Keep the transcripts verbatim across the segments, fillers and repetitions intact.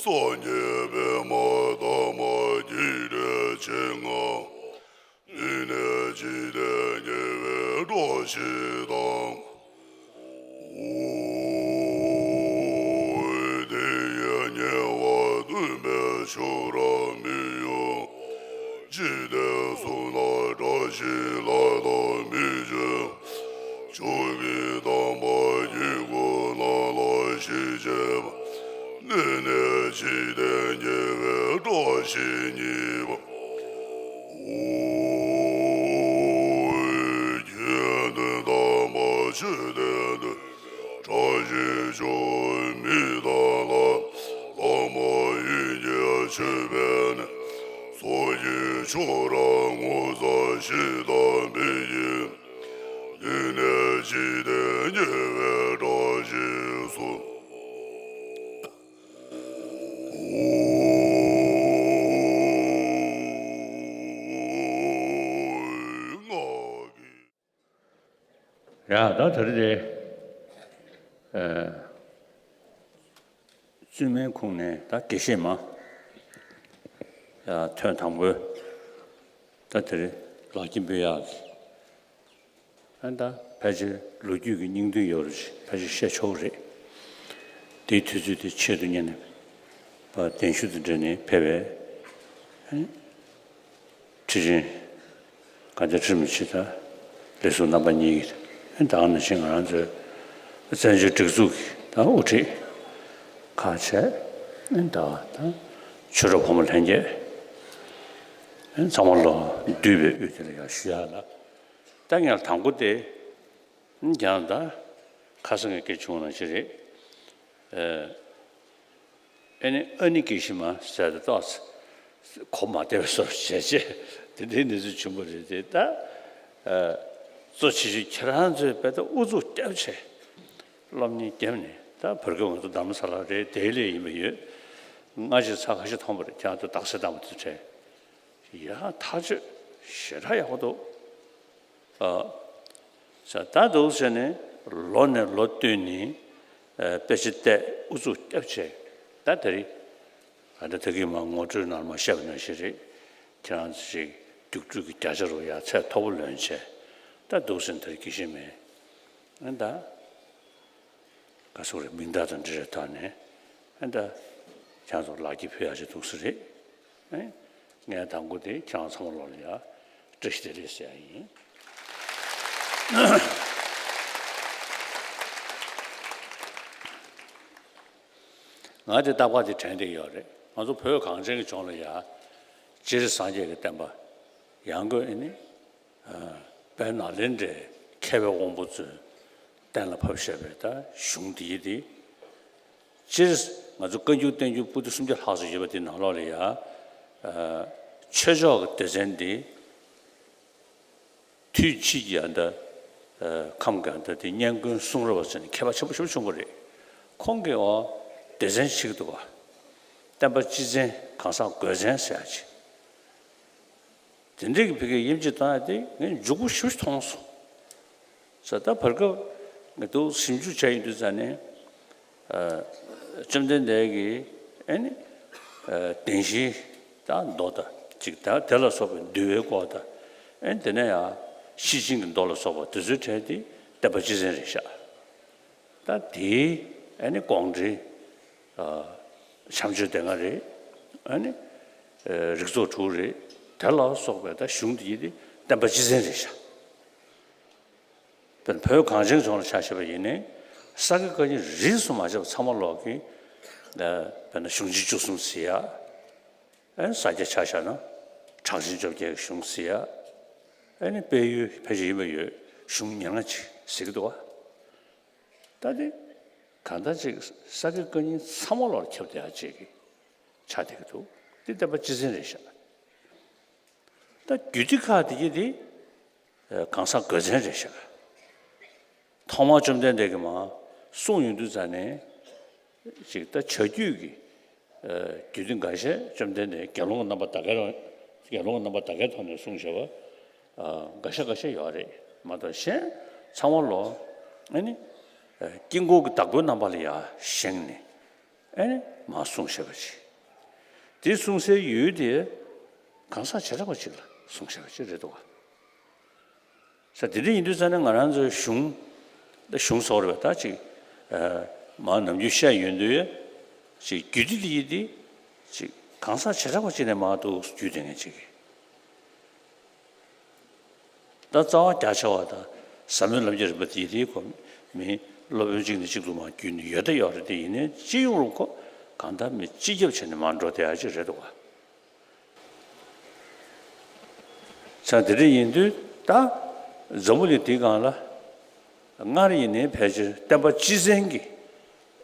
སྟོང་ཉིད་པདྨ་དྷརྨ་ཀྱི་རལ་གྲི་ལྔ། ནི་ནས་འཇིག་རྟེན་ཉེ་བའི་བཀྲ་ཤིས་དང་། འོད་དེ་ཡིས་ཉེ་བར་སྟོན་པའི་ཆོས་རབ་མི་གཡོ། འཇིག་རྟེན་གསུམ་ན་བཀྲ་ཤིས་ལ་དྭགས་མི་ཆོས། ཆོས་ཀྱི་དམ་པ་དཀྱིལ་འཁོར་རྣམས་ལ་ཞི་བྱེད་པ། ནི་ནས་འཇིག་རྟེན་ཉེ་བའི་བཀྲ་ཤིས་གཉིས་པ། ཁྱེད་དོན་དམ་པ་ཆོས་དེ་སྟོན། བཀྲ་ཤིས་ཆོས་མི་དང་ལྷ། ལྷ་མོ་ཡིད་ཀྱིས་མཆོད་པའི་གནས། ཚོགས་ཀྱི་མཆོག་རབ་ངོ་མཚར་ཞིག་དང་འཕེལ་གྱི། ནི་ནས་འཇིག་རྟེན་ཉེ་བའི་བཀྲ་ཤིས་སུ། ཡ། ད་དེ་རིང་དེ། ཨ། བཙུན་མའི་ཁོངས་ནས་ད་དགེ་བཤེས་མ། ཡ། ཐོན་དང་པོའི། ད་དེ་རིང་ལག་འཁྱེར་འབུལ་ཡག་གི། ཨ། ད་ཕལ་ཆེར་ལོ་རྒྱུས་ཀྱི་སྙིང་དོན་ཡོད་རེད། ཕལ་ཆེར་བཤད་ཆོག་གི་རེད། དེའི་དུས་ཚོད་དེ་ཆེད་དུ་གཉེར་ནས་ཕར་གདན་ཞུ་དང་འབྲེལ་ནས་ཕེབས་པའི། ཨ། ཁྲི་ཆེན་དགའ་ལྡན་ཁྲི་རིན་པོ་ཆེ་དང་ལས་ཟུར་རྣམ་པ་གཉིས་ཀྱིས། ཨ། ད་ག་ནང་བཞིན་ང་རང་ཚོའི་བཙན་བྱོལ་སྒྲིག་འཛུགས་ཀྱི་ད་དབུ་ཁྲིད་ཁག་བྱས། ཨ། ད་ད་ཆོས་གྲོགས་ཕོ་མོ་ལྷན་རྒྱས། ཨ། ཚང་མ་ལོ་འདུས་པའི་དབུས་དེ་ལ་ཡང་ཞུ་ཡག་ལ། ད་ངས་དང་པོ་དེ། ཨ། ཀྱང་ད་ཁ་སང་གི་སྐད་བྱུང་ནང་བཞིན་རེད། ཨ། ཨ་ནི་ཨ་ནི་དགེ་བཤེས་མ་ཟེར་ཏེ་ཏོག་ཙམ་གོ་མ་བདེ་བའི་བཟོ་འདྲ་བྱས་བྱས། དེ་འདྲའི་གནས་ཚུལ་བྱུང་བ་རེད་དེ། ད། ཨ། གཙོ་ཆེ་ཤོས་ཁྱེད་རང་ཚོས་དཔེ་ད་ཨུ་ཚུགས་བརྒྱབ་བྱས། སློབ་གཉེར་བརྒྱབ་ནས། ད་བར་སྐབས་ང་ཚོ་རྡ་རམ་ས་ལ་རེད། དེ་ལས་ཡིན་པ་ཡོད། སྔ་ཕྱི་ཚར་ཁ་ཤས་མཐོང་བ་རེད། ཁྱེད་རང་ཚོ་རྟགས་གསལ་བཏང་བ་དེ་འདྲ། ཡ། ཐག་གཅོད་ཞེ་དྲག་ཡག་པོ་འདུག། ཨ། ས་ད་འདུག་ཟེར་ནས་ལོ་ནས་ལོ་བསྟུད་ནས། ཨ། དཔེ་ཆ་བལྟས། ཨུ་ཚུགས་བརྒྱབ་བྱས། ད་དེ་རིང་། ཨ། ད་ད་གིན་མ་ངོ་སྤྲོད་ནང་མ་བཤད་པ་ནང་བཞིན་རེད། ཁྱེད་རང་ཚོ་ཞིག་རྒྱུགས་སྤྲོད་ཀྱི་བརྒྱ་ཆ་རུ་ཡ་ཚད་མཐོ་པོ་ལོན་བྱས། ད་འདུག་ཟེར་ནས་དེ་རིང་དགེ་བཤེས་མས། ཨ། ད། ག་སོགས་རེད། མིང་བརྡ་དང་འབྲེལ་བའི་ཐོག་ནས། ཨ། ད་ཁྱེད་ཚོར་ལག་འཁྱེར་ཕུལ་ཡག་ཅིག་འདུག་ས་རེད། ཨ། ངས་དང་པོ་དེ་ཁྱེད་རང་ཚང་མ་ལོག་ལ་ཡ་བཀྲ་ཤིས་བདེ་ལེགས་ཟེར་ཡག་ཡིན། ང་དེ་རྟག་པར་དེ་དྲན་བསྡད་ཡོད་རེད། ང་ཚོ་བོད་གངས་ཅན་གྱི་ལྗོངས་ལ་ཡ། སྤྱིར་སངས་རྒྱས་ཀྱི་བསྟན་པ་ཡང་སྒོས་ཨ་ནི། དཔལ་ནཱ་ལེནྡྲའི་མཁས་པའི་དབང་པོ་ཚོས་གཏན་ལ་ཕབ་བཞག་པའི་ད་གཞུང་འདི་ཡི་དེ། སྤྱིར་ང་ཚོ་བཀའ་འགྱུར་བསྟན་འགྱུར་པོ་ཏི་སུམ་བརྒྱ་ལྷག་ཙམ་ཡོད་པ་དེ་ནང་ལོགས་ལ་ཡ། ཨ། ཆོས་ཕྱོགས་ཀྱི་སྡེ་ཚན་འདི་དུས་ཕྱིས་ཀྱི་ཨ་ད། ཨ། ཁམས་ཀྱི་ཨ་ད་དེ་སྙན་ཁུང་གསུང་རབ་པ་ཟེར་ནས་མཁས་པ་ཆེན་པོ་ཞེ་པོ་བྱུང་བ་རེད། ཁོང་གིས་འོ་སྡེ་ཚན་ཞིག་འདུག་པ། བསྟན་པ་སྤྱི་ཚན་གང་ཟག་དགོས་ཚན་ཟེར་ཡག་ཅིག། དེ་འདྲའི་གི་ཕ་གིའི་དབྱེ་འབྱེད་བཏང་ཡ་དེ་ངས་མགྱོགས་པོ་ཞེ་པོ་ཅིག་མཐོང་སོང་། ས་ད་བར་སྐབས་ངས་འདུག་ཞིབ་འཇུག་བྱས་ཡོང་དུས་ཙ་ནས། ཨ། བཅོམ་ལྡན་འདས་ཀྱིས་ཨ་ནི། ཨ། བདེན་བཞིའི་ད་མདོ་དང་ཅིག་ད་དེ་ལ་སོགས་པའི་འདུལ་བའི་སྐོར་དང་། ཨ་ནི་དེ་ནས་ཡང་ཤེར་ཕྱིན་གྱི་མདོ་ལ་སོགས་པ་དེ་ཚོའི་གྲས་དེ་བསྟན་པ་སྤྱི་ཚན་རེད་ཤག། ད་དེའི་ཨ་ནི་དགོངས་འགྲེལ། ཨ། བྱམས་ཆོས་སྡེ་ལྔ་རེད། ཨ་ནི། ཨ། རིགས་ཚོགས་དྲུག་རེད། དེ་ལ་སོགས་པའི་ད་གཞུང་དེ་ཡི་དེ་བསྟན་པ་སྤྱི་ཚན་རེད་ཤག། དཔེར་ན་བོད་གངས་ཅན་ལྗོངས་ལ་ཆ་བཞག་པ་ཡིན་ནའི། ས་དགེ་བཀའ་རྙིང་རིས་སུ་མ་ཆད་པ་ཚང་མ་ལོག་གི། ཨ། དཔེར་ན་གཞུང་ཆེན་བཅུ་གསུམ་ཟེར་ཡ། ཨ་ནི་ས་སྐྱ་ཆ་བཞག་ན་གྲགས་ཆེན་བཅོ་བརྒྱད་ཀྱི་གཞུང་ཟེར་ཡ། ཨ་ནི་དཔལ་ཡུལ་ཕལ་ཆེར་ཡིན་པ་ཡོད། གཞུང་ཉེར་ལྔ་ཅིག་ཟེར་གྱི་འདུག་པ། ད་དེ་གང་ལྟར་ཅིག་ས་དགེ་བཀའ་རྙིང་ཚང་མ་ལོག་ཁྱབ་བསྡད་ཡ་ཅིག་གི་ཆགས་བསྡད་ཀྱི་འདུག། འདི་བསྟན་པ་སྤྱི་ཚན་རེད་ཤག། ད་རྒྱུད་སྡེ་ཁག་དེ་གྱད་དེ་གང་ཟག་དགོས་ཚན་རེད་ཤག། ཐོག་མར་བཅོམ་ལྡན་འདས་ཀྱིས་མར་གསུངས་ཡོང་དུས་ཙ་ནས། ཅིག་ད་བྱ་རྒྱུད་ཀྱི། ཨ། རྒྱུད་སྡེ་འགའ་ཤས་བཅོམ་ལྡན་འདས་དགེ་སློང་གི་རྣམ་པ་ད་གའི་རང་། དགེ་སློང་གི་རྣམ་པ་ད་གའི་ཐོག་ནས་གསུངས་བཞག་པ། ཨ། འགའ་ཤས་འགའ་ཤས་ཡོད་རེད་མ་གཏོགས། གཞན་ཚང་མ་ལོག་ཨ་ནི། ཨ། དཀྱིལ་འཁོར་གྱི་བདག་པོའི་རྣམ་པ་ལ་ཡ་བཞེངས་ནས། ཨེ་ནི་མར་གསུངས་བཞག་པ་ཅིག་དེ་གསུང་སའི་ཡུལ་དེ་གང་ཟག་བྱེ་བྲག་པ་ཅིག་ལ་གསུངས་བཞག་པ་ཅིག་རེད་འདུག་ག་ས་དེ་འདྲ་ཡིན་དུས་ཙང་ནས་ང་རང་ཚོའི་གཞུང་། ད་གཞུང་སོགས་རེད་པ། ད་ཅིག་ཨ། མར་ནམ་རྒྱུན་བཤད་ཡོང་དུས། ཅིག་རྒྱུད་སྡེ་འདི་ཡིན་ཏེ། ཅིག་གང་ཟག་བྱེ་བྲག་པ་ཅིག་ནས་མར་འདུག་རྒྱུད་སྡེ་ངན་ཅིག་གིས། ད་རྩ་བ་རྒྱ་ཆེ་བ་དང་ཟབ་མོའི་ལམ་གྱི་རིམ་པ་འདི་ཡིན་ཏེ་ཁོ་མི་སློབ་དཔོན་གཅིག་ནས་གཅིག་ཏུ་མར་བརྒྱུད་ནས་ཡོད་ད་ཡོད་རེད། དེ་ཡིན་ནའི་སྤྱི་ཡོངས་ལ་ཁོ་གང་ལྟར་མི་སྤྱི་ཁྱབ་བྱས་ནས་མར་འགྲོ་བསྡད་ཡ་ཅིག་རེད་འདུག་ག་ཙང་དེ་འདྲ་ཡིན་དུས་ད་འཛམ་བུ་གླིང་འདིའི་སྒང་ལ་སྔར་ཡིན་ནའི་ཕལ་ཆེར་བསྟན་པ་སྤྱི་བཙན་གྱི་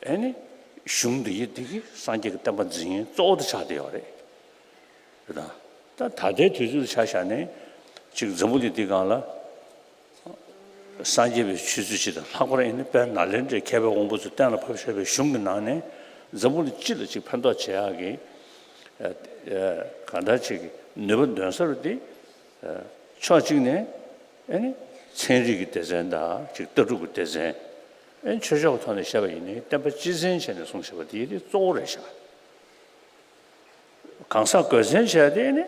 ཨེ་ནི་གཞུང་འདི་ཡི་འདི་གི་སངས་རྒྱས་ཀྱི་བསྟན་པ་འཛིན་མཁན་གཙོ་བོ་དེ་ཆགས་བསྡད་ཡོད་རེད། དེ་དང་ད་ད་ལྟའི་དུས་ཚོད་ལ་ཆ་བཞག་ནས་ཅིག་འཛམ་བུ་གླིང་འདིའི་སྒང་ལ། སངས་རྒྱས་པའི་ཆོས་ཚུལ་སྤྱི་དང་ལྷག་པར་ཨེ་ནི་དཔལ་ནཱ་ལེནྡྲའི་མཁས་པའི་དབང་པོ་ཚོས་གཏན་ལ་ཕབ་བཞག་པའི་གཞུང་གི་ནང་ནས་འཛམ་བུ་གླིང་སྤྱི་ལ་ཅིག་ཕན་ཐོགས་བྱེད་ཡག་གི་ཨ། ཨ། གང་ལྟར་ཅིག་ནུས་པ་འདོན་ས་རུ་དེ་ཨ། ཕྱོགས་གཅིག་ནས་ཨེ་ནི་ཚན་རིག་གི་སྡེ་ཚན་དང་ཅིག་ལྟ་གྲུབ་ཀྱི་སྡེ་ཚན། ཨེ་ནི་ཆོས་ཕྱོགས་ཀྱི་ཐོག་ནས་བཤད་པ་ཡིན་ནའི་བསྟན་པ་སྤྱི་བཙན་བྱས་ནས་གསུངས་བཞག་པ་དེ་དེ་གཙོ་བོ་རེད་ཤག་གང་ཟག་དགོས་མཚན་བྱས་ཏེ་ནི་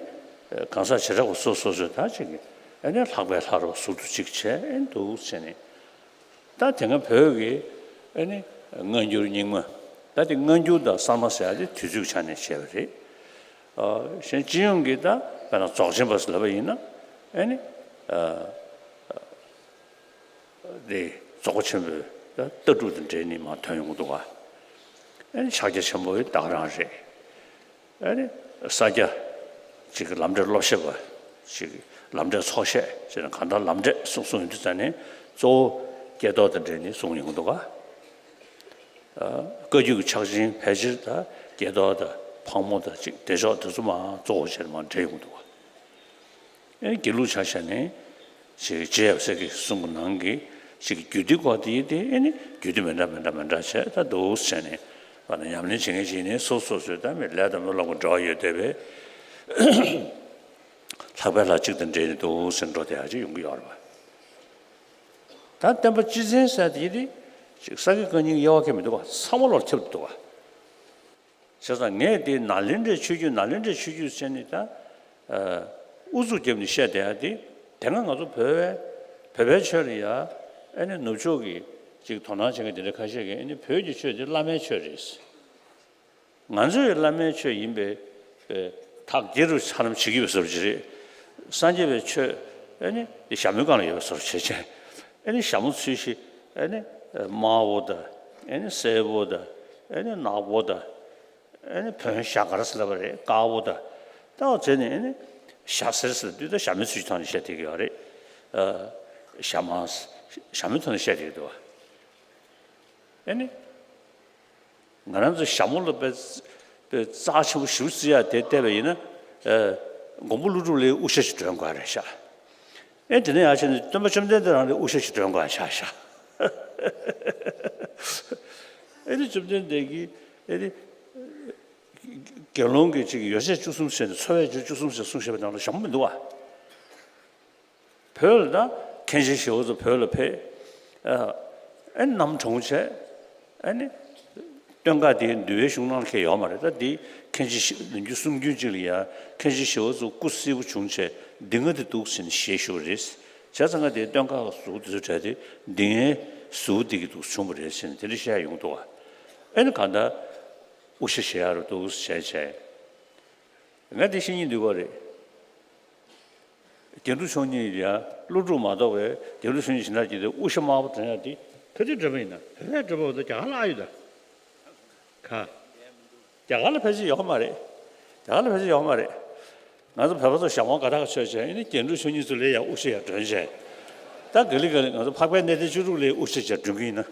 གང་ཟག་བྱེ་བྲག་པ་སོ་སོ་སོས་ད་ཅིག་ཨེ་ནི་ལྷག་པའི་ལྷ་རུ་ཟུར་དུ་ཅིག་བྱས་ཨེ་འདུག་བྱས་ནས། ད་དེ་སྔ་བོད་ཀྱི་ཨེ་ནི་སྔ་འགྱུར་རྙིང་མ། ད་དེ་སྔ་འགྱུར་དང་གསར་མ་ཟེར་ཡ་དེ་དུས་ཚོད་ཆ་ནས་བྱས་པ་རེད། ཨ། གཞན་སྤྱི་ཡོངས་ཀྱི་ད་དཔེར་ན་རྫོགས་ཆེན་པ་ཟེར་ལབ་པ་ཡིན་ན་ཨེ་ནི། ཨ། དེ་རྫོགས་པ་ཆེན་པོའི་ལྟ་གྲུབ་དང་འབྲེལ་ནས་མར་ཐོན་ཡོང་གི་འདུག་ག་ཨེ་ནི་ཕྱག་རྒྱ་ཆེན་པོ་ཡི་བདག་རང་རེད། ཨེ་ནི་ས་སྐྱ་ཅིག་གི་ལམ་འབྲས་སློབ་བཤད་པ་ཅིག་གི་ལམ་འབྲས་ཚོགས་བཤད་ཅེས་ནས་གང་ལྟར་ལམ་འབྲས་གསུང་གསུང་ཡོང་དུས་ཙང་ནས་གཙོ་བོ་སྐྱེས་རྟོགས་དང་འབྲེལ་ནས་གསུང་ཡོང་གི་འདུག་ག་ཨ། བཀའ་བརྒྱུད་ཀྱི་ཕྱག་ཆེན་ཕལ་ཆེར་ད་སྐྱེས་རྟོགས་དང་ཕག་མོ་དང་ཅིག་བདེ་མཆོག་དེ་ཚོ་མར་གཙོ་བོ་བྱས་ནས་མར་འབྲེལ་ཡོང་གི་འདུག་ག་ཨེ་དགེ་ལུགས་ཆ་བཞག་ནས་ཅིག་རྗེ་ཡབ་སྲས་ཀྱི་གསུང་གི་ནང་གི་ཅིག་རྒྱུད་སྡེ་སྐོར་དེ་ཡིན་ཏེ་ཨེ་ནི་རྒྱུད་སྡེ་མི་འདྲ་མི་འདྲ་མི་འདྲ་བྱས་ད་འདུག་བྱས་ནས་ཕར་ན་ཉམས་ལེན་བྱེད་མཁན་ཅིག་ནི་སོ་སོ་སོའི་ད་མི་ལས་དང་སྨོན་ལམ་གྱི་འབྲེལ་བ་ཡོད་བསྡད་པའི་ལྷག་པའི་ལྷ་གཅིག་དང་འབྲེལ་ནས་འདུག་ཟེར་འགྲོ་བསྡད་ཡ་ཅིག་ཡོང་གི་ཡོད་རེད་པ། ད་བསྟན་པ་སྤྱི་བཙན་ཟེར་དེ་ཡིན་ཏེ་ཅིག་ས་དགེ་བཀའ་རྙིང་དབྱེ་བ་ཁྱད་མི་འདུག་པ། ཚང་མ་ལོར་ཁྱབ་འདུག་པ། བྱས་ཙང་ངས་འདི་ནཱ་ལེནྡྲའི་ཆོས་བརྒྱུད་ནཱ་ལེནྡྲའི་ཆོས་བརྒྱུད་ཟེར་ནས་ད་ཨ་ཨུ་ཚུགས་བརྒྱབ་ནས་བཤད་བསྡད་ཡ་འདི་དེ་སྔ་ང་ཚོ་བོད་པའི་བོད་པའི་ཆོས་ལ་ཡ་ཨ་ནི་ནུབ་ཕྱོགས་ཀྱི་ཅིག་དོ་སྣང་བྱེད་མཁན་དེ་འདྲ་ཁ་ཤས་ཀྱིས་ཨ་ནི་བོད་ཀྱི་ཆོས་འདི་བླ་མའི་ཆོས་རེད། ང་ཚོའི་བླ་མའི་ཆོས་ཡིན་པའི་ཨ་ཐག་བརྒྱད་རུ་ཚར་རམ་བྱེད་ཀྱི་ཡོད་བཟོ་འདྲ་ཅིག་རེད། སངས་རྒྱས་པའི་ཆོས་ཨ་ནི་འདི་ཞྭ་མོའི་སྒང་ལ་ཡོད་པ་བཟོ་འདྲ་བྱེད་ཅིང་ཨ་ནི་ཞྭ་མོ་ཚུལ་བཞིན་ཨ་ནི་དམར་པོ་དང་ཨ་ནི་སེར་པོ་དང་ཨ་ནི་ནག་པོ་དང་། ཨེ་ནི་བོན་ཞྭ་དཀར་ཟེར་ལབ་པ་རེད། དཀར་པོ་དང་། ད་བ་བྱས་ནས་ཨེ་ནི་ཞྭ་སེར་ཟེར་དུས་ད་ཞྭ་མོའི་ཚུལ་གྱི་ཐོག་ནས་བཤད་བསྡད་ཀྱི་ཡོད་རེད། ཨ། ཞྭ་དམར། ཞྭ་མོའི་ཐོག་ནས་བཤད་བསྡད་ཀྱི་འདུག་བ། ཨེ་ནི། ང་རང་ཚོ་ཞྭ་མོ་ལ་དཔེ་དཔེ་རྩ་ཆེན་པོ་ཞེ་པོ་བརྩི་ཡག་དེ་བལྟས་པ་ཡིན་ན། ཨ། མགོན་པོ་ཀླུ་སྒྲུབ་ལའི་དབུ་ཞྭ་ཞིག་སྒྲོན་དགོས་རེད་ཤག་ཨེ་དེ་ནས་ཡར་བྱས་ནས་སྟོན་པ་བཅོམ་ལྡན་འདས་རང་ལའི་དབུ་ཞྭ་ཞིག་སྒྲོན་དགོས་ཤག་ཤག་ཨེ་ནི་བཅོམ་ལྡན་འདས་ཀྱིས་ཨེ་ནི། དགེ་སློང་གི་ཅིག་ཡོ་བྱད་བཅུ་གསུམ་ཟེར་ནས་འཚོ་བའི་རྒྱུ་བཅུ་གསུམ་ཟེར་གསུངས་བཞག་པའི་ནང་ལ་ཞྭ་མོ་མི་འདུག་བ། བོད་ལ་ད་མཁན་ཆེན་ཞི་བ་འཚོ་བོད་ལ་ཕེབས། ཨ། ཨེ་ནི་གནམ་གྲོངས་བྱས། ཨེ་ནི། སྟོད་འགག་དེ་འདུལ་བའི་གཞུང་ནང་ལ་ཁྱེར་ཡོད་མ་རེད། ད་དེ་མཁན་ཆེན་ཞི་ལོ་རྒྱུས་གསུང་རྒྱུན་གཅིག་ལ་ཡ་མཁན་ཆེན་ཞི་བ་འཚོ་སྐུ་གསལ་པོ་བྱུང་བྱས་འདི་ང་དེ་འདུག་ཟེར་ནས་ཞལ་ཞུ་བ་རེད། བྱས་ཙང་ང་དེ་སྟོད་འགག་གཟུགས་དེ་ཚོ་བྲལ་ཏེ་འདི་ངའི་གཟུགས་འདི་གི་འདུག་བྱུང་བ་རེད་ཟེར་ནས་དེ་འདྲ་བཤད་ཡོང་འདུག་བ། ཨེ་ནི་གང་ལྟར། དབུ་ཞྭ་བཞེས་ཡག་རུ་འདུག་བྱས་བྱས། ང་དེ་ཤེས་སྙིང་འདོད་པ་རེད། རྒྱན་དྲུག་མཆོག་གཉིས་ཡ་ཀླུ་སྒྲུབ་མ་གཏོགས་པའི་རྒྱན་དྲུག་མཆོག་གཉིས་སྦྱིན་བདག་བགྱིས་ཏེ་དབུ་ཞྭ་དམར་པོ་སྒྲོན་ཡག་འདི་ག་དུས་སྒྲོན་པ་ཡིན་ན། བོད་པས་སྒྲོན་པ་འོ་ད་རྒྱ་གར་ལ་ཨ་ཡོད་ད། ག་རྒྱ་གར་ལ་ཕལ་ཆེར་ཡོད་མ་རེད། རྒྱ་གར་ལ་ཕལ་ཆེར་ཡོད་མ་རེད། ང་ཚོ་བོད་པ་ཚོ་ཞྭ་དམར་དགའ་ཐག་ཆོད་བྱས་ཨེ་ནི་རྒྱན་དྲུག་མཆོག་གཉིས་ཚོ་ལའི་ཡ་དབུ་ཞྭ་ཡ་སྒྲོན་བྱས། ད་ག་ལེ་ག་ལེ་ང་ཚོ་འཕགས་པའི་གནས་བརྟན་བཅུ་དྲུག་ལའི་དབུ་ཞྭ་ཡ་སྒྲོན་གྱི་ཡིན་ན།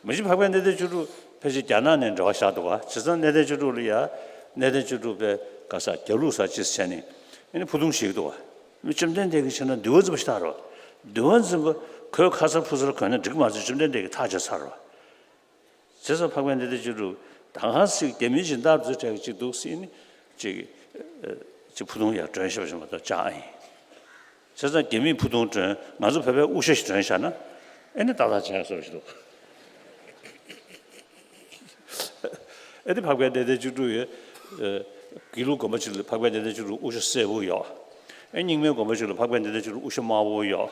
མ་གཞི་འཕགས་པའི་གནས་བརྟན་བཅུ་དྲུག་ཕལ་ཆེར་རྒྱ་ནག་ནས་འབྲེལ་བ་བཞག་འདུག་བ། བྱས་ཙང་གནས་བརྟན་བཅུ་དྲུག་ལ་ཡ་གནས་བརྟན་བཅུ་དྲུག་པའི་ག་ས་རྒྱ་ལུགས་ས་ཅིག་བྱས་ནས་ཨེ་ནི་ཕུ་ཐུང་བཞེས་ཀྱི་འདུག་བ། མི་བཅོམ་ལྡན་འདས་ཀྱི་ཕྱིར་ན་འདུལ་བ་འཛིན་པ་ཞིག་ལྟ་རོགས། འདུལ་བ་འཛིན་པ་ཁོའི་ཁ་སར་ཕུ་སར་གོན་ན་འགྲིག་མ་ཚད་བཅོམ་ལྡན་འདས་ཀྱིས་ཐག་བཅད་ཚར་བ། བྱས་ཙང་འཕགས་པའི་གནས་བརྟན་བཅུ་དྲུག་ད་ག་ཟིག་རྒྱ་མིའི་སྦྱིན་བདག་ཚོའི་གྲས་ཀྱི་ཅིག་འདུག་སྲིད་ནི་ཅིག་ཅིག་ཕུ་ཐུང་ཡར་སྒྲོན་ཤེས་པ་ཞིག་མ་གཏོགས་ཅང་ཨེ་ཡིན། བྱས་ཙང་རྒྱ་མིས་ཕུ་ཐུང་སྒྲོན་ང་ཚོ་བོད་པས་དབུ་ཞྭ་ཞིག་སྒྲོན་བཞག་ན་ཨེ་ནི་ཏག་ཏག་བྱས་བཟོ་ཞིག་འདུག་ཨེ་དེ་འཕགས་པའི་བདེན་བདེན་བཅུ་དྲུག་ཡོད། ཨེ་དགེ་ལུགས་དགོན་པ་ཅིག་ལ་འཕགས་པའི་བདེན་བདེན་བཅུ་དྲུག་དབུ་ཞྭ་སེར་པོ་ཡོད། ཨེ་རྙིང་མའི་དགོན་པ་ཅིག་ལ་འཕགས་པའི་བདེན་བདེན་བཅུ་དྲུག་དབུ་ཞྭ་དམར་པོ་ཡོད།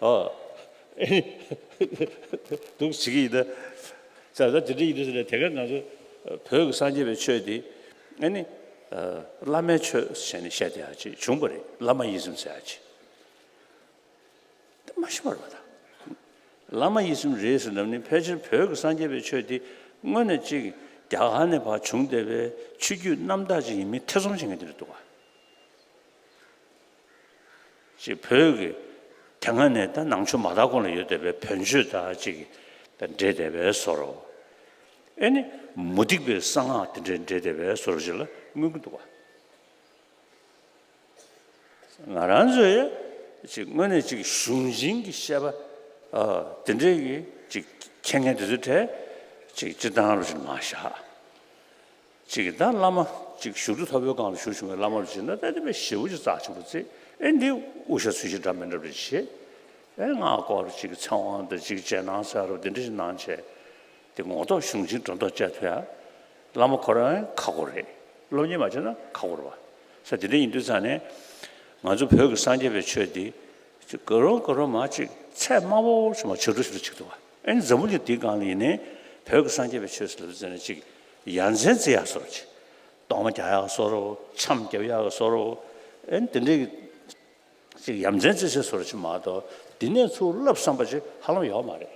ཨོ། ཨེ་འདུག་བྱེད་ཀྱི་ཡིན་ད། ས་ད་དེ་འདྲ་ཡིན་དུས་ཟེར་ནས་དེ་ག་ང་ཚོ་བོད་ཀྱི་སངས་རྒྱས་པའི་ཆོས་འདི་ཨེ་ནི་བླ་མའི་ཆོས་བྱས་ནས་བཤད་བསྡད་ཡ་ཅིག་བྱུང་བ་རེད། བླ་མ་ཡིད་བཞིན་ཟེར་ཡ་ཅིག་དེ་མ་ཤེས་པ་རེད་པ་ད། བླ་མ་ཡིད་བཞིན་རེད་ཟེར་ནམ་ནི་ཕལ་ཆེར་བོད་ཀྱི་སངས་རྒྱས་པའི་ཆོས་འདི་དངོས་གནས་ཅིག་རྒྱ་གར་ནས་ཕར་བྱུང་བསྡད་པའི་ཆོས་བརྒྱུད་རྣམ་དག་ཅིག་ཡིན་མིན་ཐེ་ཚོམ་བྱེད་མཁན་དེ་འདྲ་འདུག་ག་ཅིག་བོད་ཀྱི་དེ་སྔ་ནས་ད་ནང་ཆོས་མ་དར་གོང་ལ་ཡོད་བསྡད་པའི་བོན་ཆོས་དང་ཅིག་ད་འདྲེས་བསྡད་པའི་བཟོ་འདྲ། ཨེ་ནི་མུ་སྟེགས་པའི་གསང་སྔགས་དེ་འདྲས་འདྲེས་བསྡད་པའི་བཟོ་འདྲ་ཅིག་ལ་མངོན་གྱི་འདུག་ག་ང་རང་ཚོས་ཅིག་དངོས་གནས་ཅིག་གཞུང་ཆེན་གྱི་བཤད་པ་ཨ་དེ་འདྲས་ཀྱི་ཅིག་མཁྱེན་མཁན་དེ་ཚོའི་གྲས་ཅིག་སྤྱིར་བཏང་རུ་ཅིག་མང་ཤག་ཅིག་ད་བླ་མ་ཅིག་བཞུགས་ཁྲི་མཐོ་པོའི་སྒང་ལ་བཞུགས་བྱུང་བའི་བླ་མ་རུ་ཅིག་ན་ད་དེ་དཔེ་ཞེ་པོ་ཅིག་རྩ་ཆེན་པོ་བརྩི། ཨེ་འདི་དབུ་ཞྭ་ཚོས་གཞི་འདྲ་མི་འདྲ་རེ་བྱེད། ཨེ་སྔགས་སྐོར་ཅིག་ཚེ་དབང་དང་ཅིག་རྗེས་གནང་ཟེར་རུ་དེ་འདྲ་ཞིག་གནང་བྱས། དེ་ངོ་ཐོག་གཞུང་ཆེན་སྒྲོ་འདོགས་བཅད་ཐུབ་ཡ། བླ་མ་ཁོ་རང་ཁག་པོ་རེད། སློབ་གཉེར་མ་བྱས་ན་ཁག་པོ་རེད་པ། ས་དེ་འདྲ་ཡིན་དུས་ཙང་ནས་ང་ཚོ་བོད་ཀྱི་སངས་རྒྱས་པའི་ཆོས་འདི་ཅིག་ག་རོ་ག་རོ་མ་ཅིག་ཚད་དམའ་བོ་ཞིག་མ་ཆགས་འགྲོ་ཞིག་ཏུ་ཆགས་འདུག་པ། ཨེ་འཛམ་བུ་གླིང་འདིའི་སྒང་ལ་ཡིན་ནའི་བོད་ཀྱི་སངས་རྒྱས་པའི་ཆོས་ཟེར་ལབ་ཙང་ནས་ཅིག་ཡ་མཚན་བརྩི་ཡག་བཟོ་འདྲ་ཅིག་གཏོར་མ་རྒྱག་ཡག་བཟོ་འདྲ། འཆམ་རྒྱབ་ཡག་བཟོ་འདྲ། ཨེ་དེ་འདྲའི་ཅིག་ཡ་མཚན་བརྩི་སའི་བཟོ་འདྲ་ཅིག་མ་གཏོགས་འདི་ནས་ཚུར་བསླབ་བསམ་པ་ཅིག་ཧ་ལམ་ཡོད་མ་རེད།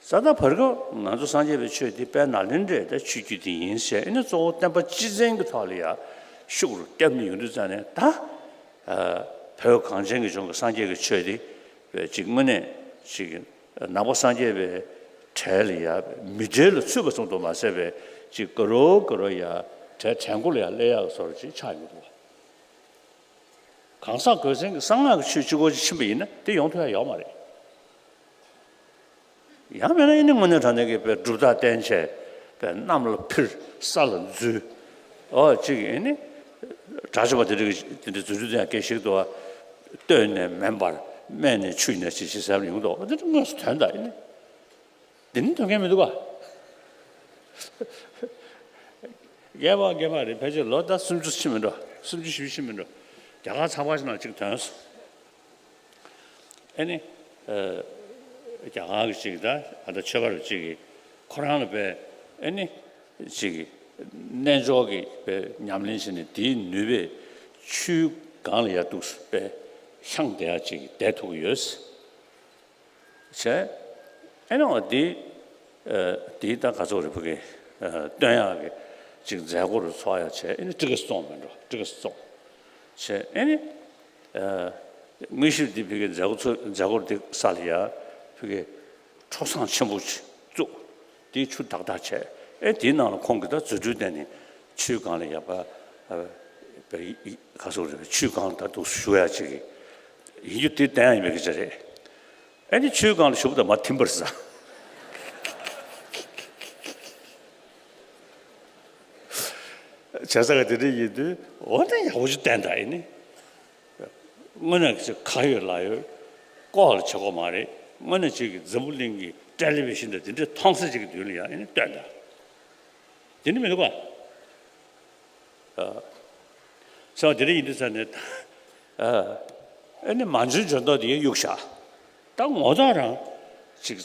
ས་ད་བར་སྐབས་ང་ཚོ་སངས་རྒྱས་པའི་ཆོས་འདི་དཔལ་ནཱ་ལེནྡྲའི་ད་ཆོས་བརྒྱུད་འདི་ཡིན་ཟེར། ཨེ་ནི་གཙོ་བོ་བསྟན་པ་སྤྱི་བཙན་གྱི་ཐོག་ལ་ཡ་ཤུགས་རུ་བརྒྱབ་ནས་ཡོང་དུས་ཙང་ནས་ད་བོད་གངས་ཅན་གྱི་ལྗོངས་ཀྱི་སངས་རྒྱས་ཀྱི་ཆོས་འདི་ཅིག་དངོས་གནས་ཅིག་ནང་པ་སངས་རྒྱས་པའི་གྲལ་ལ་ཡ་མི་གྲལ་ལ་ཚུད་པ་ཙམ་དུ་མ་ཟད་པའི་ཅིག་ག་རོ་ག་རོ་ཡ་གྲལ་གྲལ་མགོ་ལ་ཡ་སླེབས་ཡག་བཟོ་འདྲ་ཅིག་ཆགས་ཡོང་གི་འདུག་པ། གང་ཟག་སྒོས་མཚན་གྱི་གསང་སྔགས་ཀྱི་ཆོས་གཅིག་པོ་ཅིག་ཕྱིན་པ་ཡིན་ན་དེ་ཡོང་ཐུབ་ཡ་ཡོད་མ་རེད། ཡང་མིན་ན་ཨེ་ནི་དངོས་གནས་དྲང་གནས་ཀྱི་དཔེ་གྲུབ་རྟགས་བསྟན་བྱས་དཔེ་གནམ་ལ་འཕུར་ས་ལ་འཛུལ། ཨོ་གཅིག་ཨེ་ནི་དགྲ་བཅོམ་པ་དེ་འདྲ་གི་དེ་འདྲ་རྫུ་འཕྲུལ་དེ་ཡང་སྐད་ཞིག་འདུག་པ། སྟོད་ནས་མེ་འབར། སྨད་ནས་ཆུ་ཡི་ནགས་ཅིག་ཅེས་ཟེར་ཡོང་འདུག་དེ་འདྲ་དངོས་སུ་ཐོན་ད་ཨེ་ནི། འདི་ནི་ཐོན་མཁན་མི་འདུག་ག་རྒན་པ་རྒན་པ་རེད། ཕལ་ཆེར་ལོ་ཟླ་སུམ་ཅུ་ཕྱིན་མི་འགྲོ། སུམ་ཅུ་བཞི་བཅུ་ཕྱིན་མི་འགྲོ། རྒྱ་གར་ཚགས་པར་ཞིག་ནང་གཅིག་ཐོན་སོང་། ཨེ་ནི། ཨ། རྒྱ་གར་གྱི་གཅིག་ད་ཨ་ད་ཆོས་པ་རུ་གཅིག་གིས་ཁོ་རང་ལ་དཔེ་ཨེ་ནི། གཅིག་གིས་རྣལ་འབྱོར་གྱི་དཔེ་ཉམས་ལེན་བྱས་ནས་དེའི་ནུས་པས་ཆུའི་སྒང་ལ་ཡར་འདུག་སེ་དཔེ་ཤངས་བསྡད་ཡ་གཅིག་བསྡད་ཐུབ་ཀྱི་ཡོད། བྱས། ཨེ་ནི་འོ་དེ། ཨ། དེའི་ད་ག་ཚོད་རེད་ཕ་གི། ཨ། སྟོན་ཡག་གི་ཅིག་མཛད་སྒོ་རུ་ཚོགས་ཡག་བྱས། ཨེ་ནི་ཊི་ཀེ་ཊི་བཙོངས་མེད་འགྲོ། ཊི་ཀེ་ཊི་བཙོངས། བྱས། ཨེ་ནི། ཨ། དངོས་གཞིར་འདི་ཕ་གི་མཛད་སྒོ་ཚོ་མཛད་སྒོ་འདི་ས་ལ་ཡ་ཕ་གི་ཁྲོ་ཟངས་ཆེན་པོ་ཅིག་བཙུགས། དེའི་ཆུ་དག་དག་བྱས། ཨེ་དེའི་ནང་ལ་ཁོང་གིས་ད་རྫུ་འཕྲུལ་བསྟན་ནས་ཆུའི་སྒང་ལ་ཡར་ཕར། ཨ། པའི་ཡི་ཡི་ག་ཚོད་རེད། ཆུའི་སྒང་ལ་ད་འདུག་ཞུ་ཡ་ཅིག་ཡིན་རྒྱུ་དེ་བསྟན་ཡ་ཡིན་པའི་སྐད་ཆ་རེད། ཨེ་ནི་ཆུའི་སྒང་ལ་ཞུགས་པ་དང་མར་ཐིམ་པར་ཟ། བྱས་ཙང་དེ་འདྲ་ཡིན་དུས་འོ་ན་ཡག་པོ་ཅིག་བསྟན་ད་ཨེ་ནི། དངོས་གནས་ཀྱི་ཁ་ཡོད་ལག་ཡོད་ལྐོག་ལ་བྱེད་དགོས་མ་རེད། དངོས་གནས་ཅིག་གི་འཛམ་བུ་གླིང་གི་ཊེ་ལི་བི་ཤིན་དང་དེ་འདྲའི་མཐོང་ས་ཅིག་གི་མདུན་ལ་ཡང་ཨེ་ནི་སྟོན་ད། དེ་ནི་མི་འདུག་ག་ཨ། ཟེར་བ་དེ་འདྲ་ཡིན་དུས་ཙང་ནས། ཨ། ཨེ་ནི་མ་འཇོན་འཇོན་མདོག་དེ་གཡུག་བཞག་ད་ངོ་ཐོག་རང་ཅིག་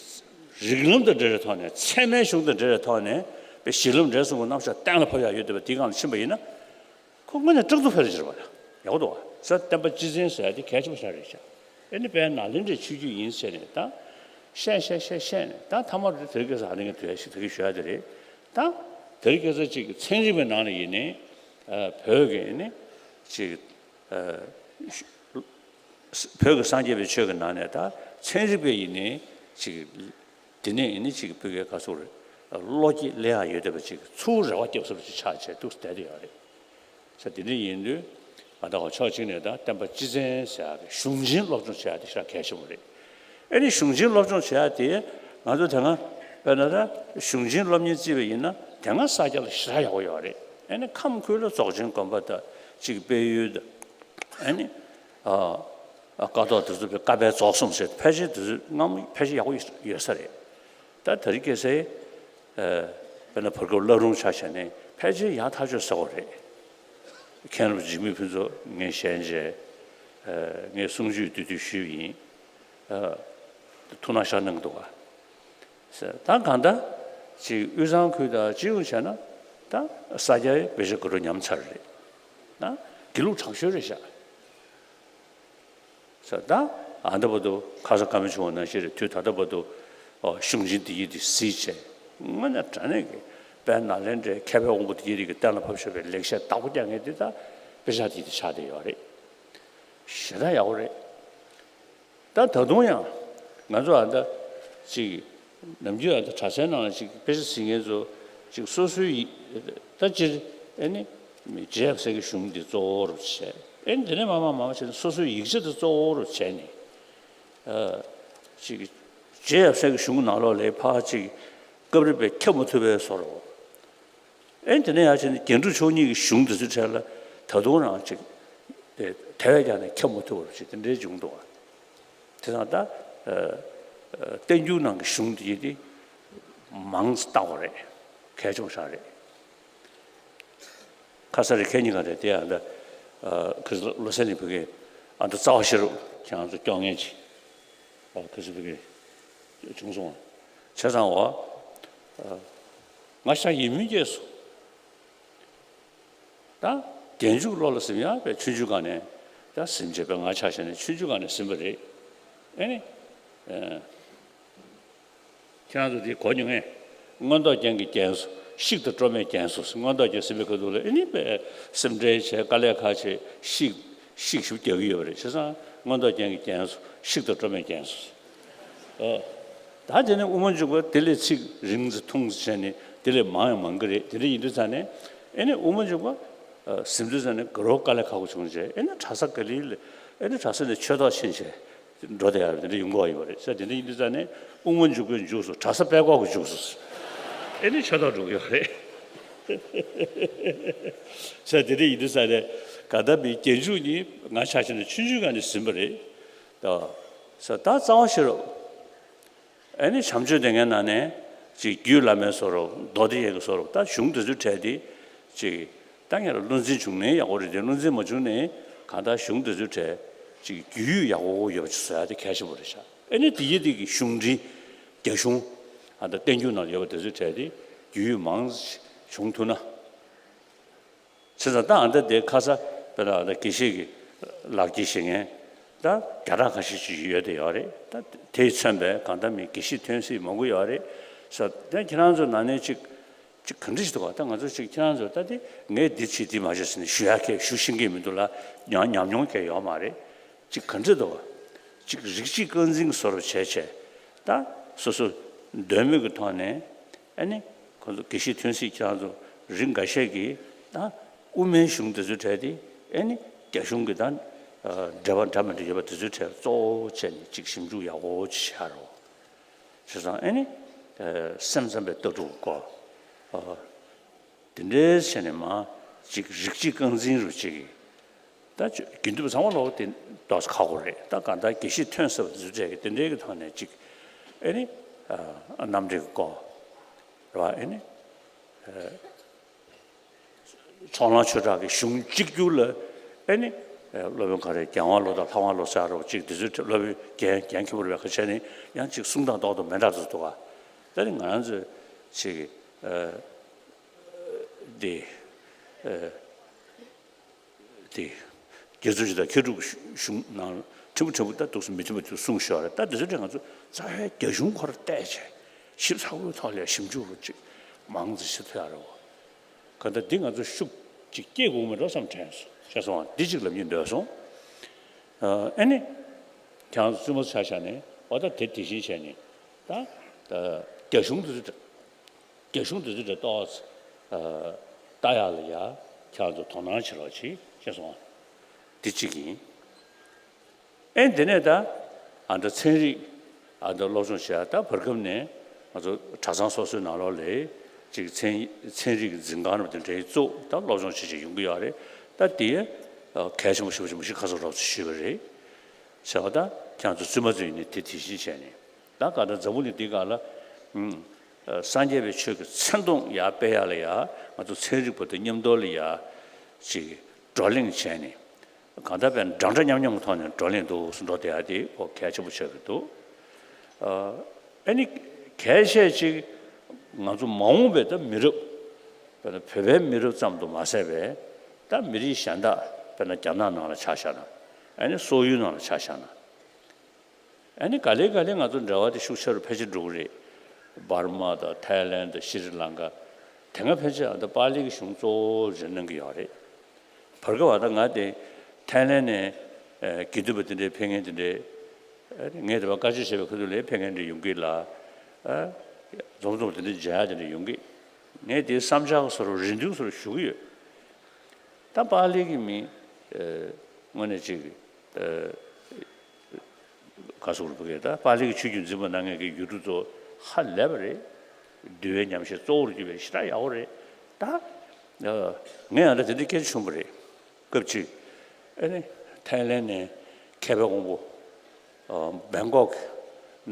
རིགས་ལམ་དང་འབྲེལ་བའི་ཐོག་ནས། ཚད་མའི་གཞུང་དང་འབྲེལ་བའི་ཐོག་ནས་དཔེ་གཞི་ལམ་འབྲས་གསུམ་གྱི་རྣམ་གཞག་གཏན་ལ་ཕབ་ཡག་ཡོད་བསྡད་པ་དེའི་སྒང་ལ་ཕྱིན་པ་ཡིན་ན། ཁོ་དངོས་གནས་སྐྲག་སྡུག་འཕེར་གྱི་རེད་པ། ཡག་པོ་འདུག་བ། ས་བསྟན་པ་སྤྱི་བཙན་ཟེར་ཡ་དེ་གལ་ཆེན་པོ་ཞིག་རེད་ཤག་ཨེ་ནི་དཔལ་ནཱ་ལེནྡྲའི་ཆོས་བརྒྱུད་ཡིན་ཟེར་ནས་ད་བཤད་བཤད་བཤད་བཤད་ནས། ད་མཐའ་མར་དེ་རིང་ཁ་སང་ཨ་ནི་ངས་དུས་ཡག་ཞིག་ད་གིན་ཞུ་ཡ་དེ་རེད། ད་དེ་རིང་ཁ་སང་ཅིག་གི་ཚན་རིག་པའི་ནང་ལ་ཡིན་ནའི། ཨ། བོད་ཀྱི་ཨེ་ནི་ཅིག་ཨ། བོད་ཀྱི་སངས་རྒྱས་པའི་ཆོས་ཀྱི་ནང་ནས་ད་ཚན་རིག་པའི་ཡིན་ནའི་ཅིག་དེ་ནས་ཨེ་ནི་ཅིག་བོད་སྐད་ག་ཚོད་རེད། བློ་སྐྱེད་སླེབས་ཡག་ཡོད་བསྡད་པ་ཅིག་ཚུར་རེ་བ་བརྒྱབ་ས་ཅིག་ཆགས་བྱས་འདུག་བསྡད་དེ་ཡོད་རེད། ས་དེ་འདྲ་ཡིན་དུས་ང་ད་ག་ཕྱོགས་གཅིག་ནས་ད་བསྟན་པ་སྤྱི་བཙན་ཟེར་ཡག་གི་གཞུང་ཆེན་སློབ་སྦྱོང་བྱེད་ཡག་དེ་ཞེ་དྲག་གལ་ཆེན་པོ་རེད། ཨེ་ནི་གཞུང་ཆེན་སློབ་སྦྱོང་བྱེད་ཡག་དེ་ང་ཚོ་དེ་སྔ་དཔེར་ན་ད་གཞུང་ཆེན་སློབ་གཉེར་བརྩིས་པ་ཡིན་ན་དེ་སྔ་ས་སྐྱ་ལ་ཞེ་དྲག་ཡག་པོ་ཡོད་རེད། ཨེ་ནི་ཁམས་ཁུལ་ལ་རྫོགས་ཆེན་དགོན་པ་དང་ཅིག་དཔལ་ཡུལ་དང་། ཨེ་ནི། ཨ། ཀཿཐོག་དེ་ཚོ་དཔེ་བཀའ་པའི་རྫོགས་གསུམ་ཟེར་ཕལ་ཆེར་དེ་ཚོ་སྔ་མོ་ཕལ་ཆེར་ཡག་པོ་ཡོད་ས་རེད། ད་དེ་རིང་ཁ་སང་ དཔེར་ན་བར་སྐབས་བླ་རུང་ཆ་བཞག་ནས་ཕལ་ཆེར་ཡག་ཐག་ཆོད་ཟེར་བ་རེད། མཁན་རབས་འཇིགས་མེད་ཕུན་ཚོགས་ངས་ཞལ་མཇལ། ངས་གསུང་ཆོས་བསྡུས་བསྡུས་ཞུས་ཡིན། ཐུགས་སྣང་ཤར་གནང་འདུག་ག་ད་གང་ལྟར་ཅིག་དབུས་གཙང་ཁུལ་དང་སྤྱི་ཡོངས་བྱས་ན་ད་ས་སྐྱའི་བེ་ཤ་དགའ་སྤྲོ་ཉམས་ཚར་རེད། ད་དགེ་ལུགས་དྲག་ཤོས་རེད་ཤག་ས་ད་ཨ་ད་བར་དུ་ཁ་ས་བཀའ་མོལ་བྱུང་བ་ནང་བཞིན་རེད། དུས་ད་ལྟ་བར་དུ་ཨོ་གཞུང་ཆེན་འདི་ཡིས་འདི་གཟིགས་བྱས། དངོས་གནས་དྲང་གནས་ཀྱི་དཔལ་ནཱ་ལེནྡྲའི་མཁས་པའི་དབང་པོ་འདི་ཡིས་འདི་གི་གཏན་ལ་ཕབ་ཤོར་བའི་ལེགས་བཤད་བདག་པོ་རྒྱག་མཁན་འདི་ད་དཔེ་ཆ་འདི་ཡིས་འདི་ཆགས་བསྡད་ཡོད་རེད། ཞེ་དྲག་ཡག་པོ་རེད། ད་ད་དུང་ཡང་ང་ཚོ་ཨ་ད་ཅིག་ནམ་རྒྱུན་ཨ་ད་གྲྭ་སའི་ནང་ལ་ཅིག་དཔེ་ཆ་གཟིགས་མཁན་ཚོ་ཅིག་སོ་སོའི་ཡི་ད་སྤྱིར་ཨེ་ནི་རྗེ་ཡབ་སྲས་ཀྱི་གཞུང་འདི་གཙོ་བོ་རུ་བྱས། ཨེ་ནི་དེ་ནས་མར་མར་མར་བྱས་ནས་སོ་སོའི་ཡིག་ཆ་དེ་གཙོ་བོ་རུ་བྱས་ནས་ཨ་ཅིག་རྗེ་ཡབ་སྲས་ཀྱི་གཞུང་ནང་ལོགས་ལ་ཕར་ཅིག་སྐབས་རེ་བས་ཁྱབ་མ་ཐུབ་པའི་བཟོ་འདྲ། ཨེ་དེ་ནས་ཡང་ཅིག་རྒྱན་དྲུག་མཆོག་གཉིས་ཀྱི་གཞུང་འདི་ཚོའི་གྲས་ལ་ད་དུང་རང་ཅིག་དེ་དེ་བས་ཀྱང་ནས་ཁྱབ་མ་ཐུབ་པ་ཅིག་དེ་འདྲའི་བྱུང་འདུག་བ། དེ་དང་ད་ཨ་ཨ་བསྟན་འགྱུར་ནང་གི་གཞུང་འདི་དེ་མང་ཙམ་བལྟ་བ་རེད། གལ་ཆེན་པོ་ཞིག་རེད། ཁ་ས་རེད། ཁྱེད་གཉིས་ཀ་རེད་དེ་ཡང་ད་ཨ་ཁ་ས་བློ་གསལ་གླིང་བོད་ཀྱི་ཨ་མདོ་རྩ་བ་ཤེས་རབ་ཁྱེད་རང་ཚོ་སྐྱོང་མཁན་ཅིག་ཨ་ཁ་ས་བོད་ཀྱི་བྱུང་སོང་བ། བྱས་ཙང་བ་ཨ་ང་ཤ་ཡིད་སྨོན་སྐྱེས་སོང་། ད་རྒྱན་འཇུག་བློ་ལ་ཟིན་ཡག་པའི་ཆུང་ཆུང་སྒང་ནས་ད་ཟིན་བྱས་པའི་ང་ཆ་བཞག་ནས་ཆུང་ཆུང་སྒང་ནས་ཟིན་པ་རེད། ཨེ་ནི་ཨ་ཁྱེད་རང་ཚོ་དེ་གོ་མྱོང་ངས། མངོན་རྟོགས་རྒྱན་གྱི་རྒྱན་སོ། བཤིག་དང་སྤྲོ་མས་རྒྱན་སོ། མངོན་རྟོགས་རྒྱན་ཟིན་པའི་ཁ་ཐུག་ལ་ཨེ་ནི་པས་སེམས་ཁྲལ་བྱས། དཀའ་ལས་ཁག་བྱས། བཤིག་བཤིག་ཞིབ་རྒྱག་གི་ཡོད་པ་རེད། བྱས་ཙང་མངོན་རྟོགས་རྒྱན་གྱི་རྒྱན་སོ། བཤིག་དང་སྤྲོ་མས་རྒྱན་སོ། ཨོ། ད་དེ་ནས་དབུ་མ་འཇུག་པ་དེ་ལས་ཚིག་རིང་ཙམ་ཐུང་ཙམ་བྱས་ནས་དེ་ལས་མང་ཡང་མང་གི་རེད། དེ་འདྲ་ཡིན་དུས་ཙང་ནས་ཨེ་ནི་དབུ་མ་འཇུག་པ་ཨ་ཟིན་དུས་ཙང་ནས་དགའ་རབ་དཀའ་ལས་ཁག་པོ་བྱུང་བྱས། ཨེ་ནི་གྲྭ་ས་ག་ལེ་ལ་ཨེ་ནི་གྲྭ་ས་ནས་ཆོས་ཐོག་ཕྱིན་བྱས་འགྲོ་བསྡད་ཡག་དེ་འདྲ་ཡོང་གི་ཡོད་པ་རེད། ས་དེ་འདྲ་ཡིན་དུས་ཙང་ནས་དབུ་མ་འཇུག་པའི་མཇུག་སུ་གྲྭ་ས་དཔལ་འཁོར་གྱི་མཇུག་སུ་ཨེ་ནི་ཆོས་ཐོག་འགྲོ་གི་ཡོད་རེད། ས་དེ་འདྲ་ཡིན་དུས་ཙང་ནས་ག་ད་མི་རྒྱན་འཇུག་གཉིས་ང་ཆ་བཞག་ནས་ཆུང་ཆུང་སྒང་ནས་ཟིན་པ་རེད། ད་ས་ད་རྩ་བ་ཤེས་རབ། ཨེ་ནི་བྱམས་ཆོས་སྡེ་ལྔའི་ནང་ནས་ཅིག་རྒྱུད་བླ་མའི་བཟོ་འདྲ། མདོ་སྡེ་ཡི་གི་བཟོ་འདྲ། ད་གཞུང་དེ་ཚོའི་གྲས་དེ་ཅིག་ད་ངས་ལ་བློ་འཛིན་བྱུང་ནའི་ཡག་པོ་རེད་དེ། བློ་འཛིན་མ་བྱུང་ནའི་གང་ལྟར་གཞུང་དེ་ཚོའི་གྲས་ཅིག་རྒྱུས་ཡོད་ཡག་པོ་ཡོད་པ་ཅིག་བཟོ་ཡག་དེ་གལ་ཆེན་པོ་རེད་ཤག་ཨེ་ནི་དེ་ཡི་དེ་གི་གཞུང་འགྲེལ། རྒྱ་གཞུང་ཨ་ད་བསྟན་འགྱུར་ནང་ཡོད་པ་དེ་ཚོའི་གྲས་དེ་རྒྱུས་ཡོད་མང་བྱུང་ཐུབ་ན། བྱས་ཙང་ད་ཨ་ད་དེ་ཁ་ས་དཔེར་ན་ཨ་ད་དགེ་བཤེས་ཀྱི་ལག་འཁྱེར་བཞེས་མཁན་ད་བརྒྱ་ཕྲག་ཁ་ཤས་ཅིག་ཡོད་དེ་ཡོད་རེད། ད་དེས་མཚོན་པའི་གང་ལྟར་མི་དགེ་བཤེས་ཐོན་སྲིད་མང་པོ་ཡོད་རེད། ས་ད་ཁྱེད་རང་ཚོ་ནང་ནས་ཅིག་ཅིག་ག་འདྲ་ཞིག་འདུག་ག་ད་ང་ཚོ་ཅིག་ཁྱེད་རང་ཚོ་ད་དེ་ངས་འདི་བྱེད་འདི་མ་བྱེད་ཟེར་ནས་ཞུ་ཡག་གི་ཞུ་ཤེས་ཀྱི་མི་འདུག་ལ། ཉམས་ཉམས་མྱོང་གི་ཡོད་མ་རེད། ཅིག་ག་འདྲ་འདུག་ག་ཅིག་རིགས་གཅིག་རྐང་འཛིན་གྱི་བཟོ་འདྲ་བྱས་བྱས་ད་སོ་སོ་འདོད་མོས་ཀྱི་ཐོག་ནས། ཨ་ནི་ཁོང་ཚོ་དགེ་བཤེས་ཐོན་སྲིད་ཁྱེད་རང་ཚོ་རིགས་འགའ་ཤས་ཀྱིས་ད་དབུ་མའི་གཞུང་དེ་ཚོའི་གྲས་དེ་ཨ་ནི་རྒྱ་གཞུང་གི་ད་འགྲེལ་པ་འདྲ་མི་འདྲ་ཡོད་པ་དེ་ཚོའི་གྲས་གཙོ་བོ་བྱས་ནས་ཅིག་ཞིབ་འཇུག་ཡག་པོ་ཅིག་བྱས་རོགས། བྱས་ཙང་ཨ་ནི་སེམས་ཙམ་པའི་ལྟ་གྲུབ་སྐོར། དེ་འདྲའི་བྱས་ནས་མ་ཅིག་རིགས་གཅིག་རྐང་འཛིན་རུ་ཅིག་གིས། ད་ཅོ་དགེ་འདུན་པ་ཚང་མ་ལོག་དེ་ཏོག་ཙམ་ཁག་པོ་རེད། ད་གང་ལྟར་དགེ་བཤེས་ཐོན་ཟེར་བ་འཛུལ་བྱས་ཀྱི་དེ་འདྲའི་གི་ཐོག་ནས་ཅིག་ཨེ་ནི་ཨ་རྣམ་འགྲེལ་གྱི་སྐོར་རེད་བ། ཨེ་ནི་ཨ་ཚོགས་ལམ་ཆོས་གྲགས་ཀྱི་གཞུང་གཅིག་གྱུར་ལ་ཨེ་ནི་ཨ་སློབ་དཔོན་ག་རེ་རྒྱལ་དབང་བློ་ལྡན་ལྷ་དབང་བློ་གསལ་རོགས་ཅིག་དེ་ཚོའི་སློབ་དཔོན་རྒན་རྒན་མཁན་པོ་རེད་བ། ཁ་ཆེ་ནི་ཡང་ཅིག་གསུང་སྟངས་ཏོག་ཏོག་མི་འདྲ་ཙམ་འདུག་ག་ད་ནི་ང་རང་ཚོས་ཅིག་ཨ་དེ་ཨ། དེ། རྒྱ་མཚོ་ཆོས་དང་མཁས་གྲུབ་གཞུང་ནང་ཕྲན་བུ་ཕྲན་བུ་ད་འདུག་སེ་མི་མཐུན་པ་དེ་གསུངས་ཤོར་རེད། ད་འདི་ཚོ་དེ་ང་ཚོ་རྩ་བའི་རྒྱ་གཞུང་ཁོ་ར་བལྟས་བྱས་ཞིབ་ཚགས་པོའི་ཐོག་ལ་ཞིབ་འཇུག་རུ་ཅིག་མང་ཙམ་བྱེད་ཐུབ་ཡག་རེད་བ། གང་ལྟར་འདི་ང་ཚོ་ཤུགས་ཅིག་སྐྱེད་དགོས་མེད་འགྲོ་བསམ་དྲན་སོང་། ཤེས་སོང་བ། འདི་ཅིག་ལབ་སྙིང་འདོད་སོང་། ཨ་ནི། ཁྱེད་རང་ཚོ་བཙུན་མ་ཆ་བཞག་ནས་འོ་ད་དེ་དེ་བཞིན་བྱས་ནས་ད་རྒྱ་གཞུང་འདི་ཚོ། རྒྱ་གཞུང་དེ་ཚོ་དེ་ཏོག་ཙམ་ལྟ་ཡག་ལ་ཡ་ཁྱེད་རང་ཚོ་དོ་སྣང་བྱེད་རོགས་གྱིས་ཅེས་གསུངས་པ་འདི་གཅིག་ཡིན། ཨེ་འདི་ནས་ད་ཨ་འདྲ་ཚན་རིག་ཨ་འདྲ་སློབ་སྦྱོང་བྱེད་ཡག་ད་བར་སྐབས་ནས་ང་ཚོ་གྲྭ་ཚང་སོ་སོའི་ནང་ལོགས་ལ་ཅིག་ཚན་ཚན་རིག་འཛིན་ཁང་རུ་དེ་འདྲའི་བཙུགས་ད་སློབ་སྦྱོང་བྱེད་བྱེད་ཡོང་གི་ཡོད་རེད། ད་དེ་གལ་ཆེན་པོ་ཞེ་པོ་ཅིག་མ་གཞི་ཁ་སང་རོབ་ཙམ་ཞུས་པ་རེད། བྱས་པ་ད་ཁྱེད་རང་ཚོ་བཙུན་མ་ཚོ་ཡིན་ནའི་དེ་དེ་བཞིན་བྱས་ནས། ད་ག་ད་འཛམ་བུ་གླིང་འདི་སྒང་ལ། ཨུམ། སངས་རྒྱས་པའི་ཆོས་ཀྱི་མཚན་མཐོང་ཡར་སྤེལ་ཡག་ལ་ཡ་ང་ཚོ་ཚན་རིག་པ་དང་མཉམ་དུ་ལ་ཡ་ཅིག་བགྲོ་གླེང་བྱས་ནས་གང་ལྟར་དཔེ་འདྲ་འདྲ་མཉམ་མཉམ་གྱི་ཐོག་ནས་བགྲོ་གླེང་འདུག་སུ་འགྲོ་བསྡད་ཡག་དེ་ཁོ་གལ་ཆེན་པོ་ཆགས་ཀྱི་འདུག་ཨ་ནི་གལ་ཆེ་ཅིག་ང་ཚོ་མ་འོངས་པའི་ད་མི་རབས། དཔེར་ན་བོད་པའི་མི་རབས་ཙམ་དུ་མ་ཟད་པའི་ད་མི་རིགས་གཞན་དག་དཔེར་ན་རྒྱ་ནག་ནང་ལ་ཆ་བཞག་ན། ཨ་ནི་སོག་ཡུལ་ནང་ལ་ཆ་བཞག་ན། ཨ་ནི་ག་ལེ་ག་ལེ་ང་ཚོ་འབྲེལ་བ་དེ་ཤུགས་ཆེ་རུ་འཕེལ་ཕྱིར་འགྲོ་གི་རེད། འབར་མ་དང་ཐའི་ལན་དང་ཤྲི་ལང་ཀ། དེ་སྔ་ཕལ་ཆེར་ཨ་ད་པཱ་ལི་གི་གཞུང་གཙོ་བོ་རེད་གནང་གི་ཡོད་རེད། བར་སྐབས་ཨ་ད་ང་དེ་ཐའི་ལན་ནས་ཨ་དགེ་འདུན་པ་དེ་འདྲའི་ཕེབས་མཁན་དེ་འདྲའི། ཨ་ནི་ངས་དེ་བ་བཀའ་ཆོས་བྱས་པའི་ཁ་ཐུག་ལ་ཕེབས་མཁན་འདྲ་ཡོང་གི་ལ། ཨ་འཛོམས་འཛོམས་དེ་འདྲའི་མཇལ་ཡག་དེ་འདྲ་ཡོང་གི། ངས་དེའི་བསམ་འཆར་བཟོ་འདྲ་རེ་འདུན་བཟོ་འདྲ་ཞུ་གི་ཡོད། ད་པཱ་ལི་གི་མི་ཨ་དངོས་གནས་ཅིག་ཨ་ག་སོགས་རུ་ཕ་གི་ད་པཱ་ལི་གི་ཆོས་བརྒྱུད་འཛིན་པ་གནང་མཁན་གྱི་ཡུལ་གྲུ་ཚོ་ཧ་ལས་པ་རེད། འདུལ་བའི་ཉམས་བཞེས་གཙོ་བོར་གྱུར་པའི་ཞེ་དྲག་ཡག་པོ་རེད། ད་ཨ་ངས་ཡང་ད་དེ་འདྲའི་སྐད་ཆ་བྱུང་བ་རེད། སྐབས་གཅིག་ཨ་ནི་ཐའི་ལན་ནས་མཁས་པའི་དབང་པོ་ཨ་བེང་ཀོག་གི་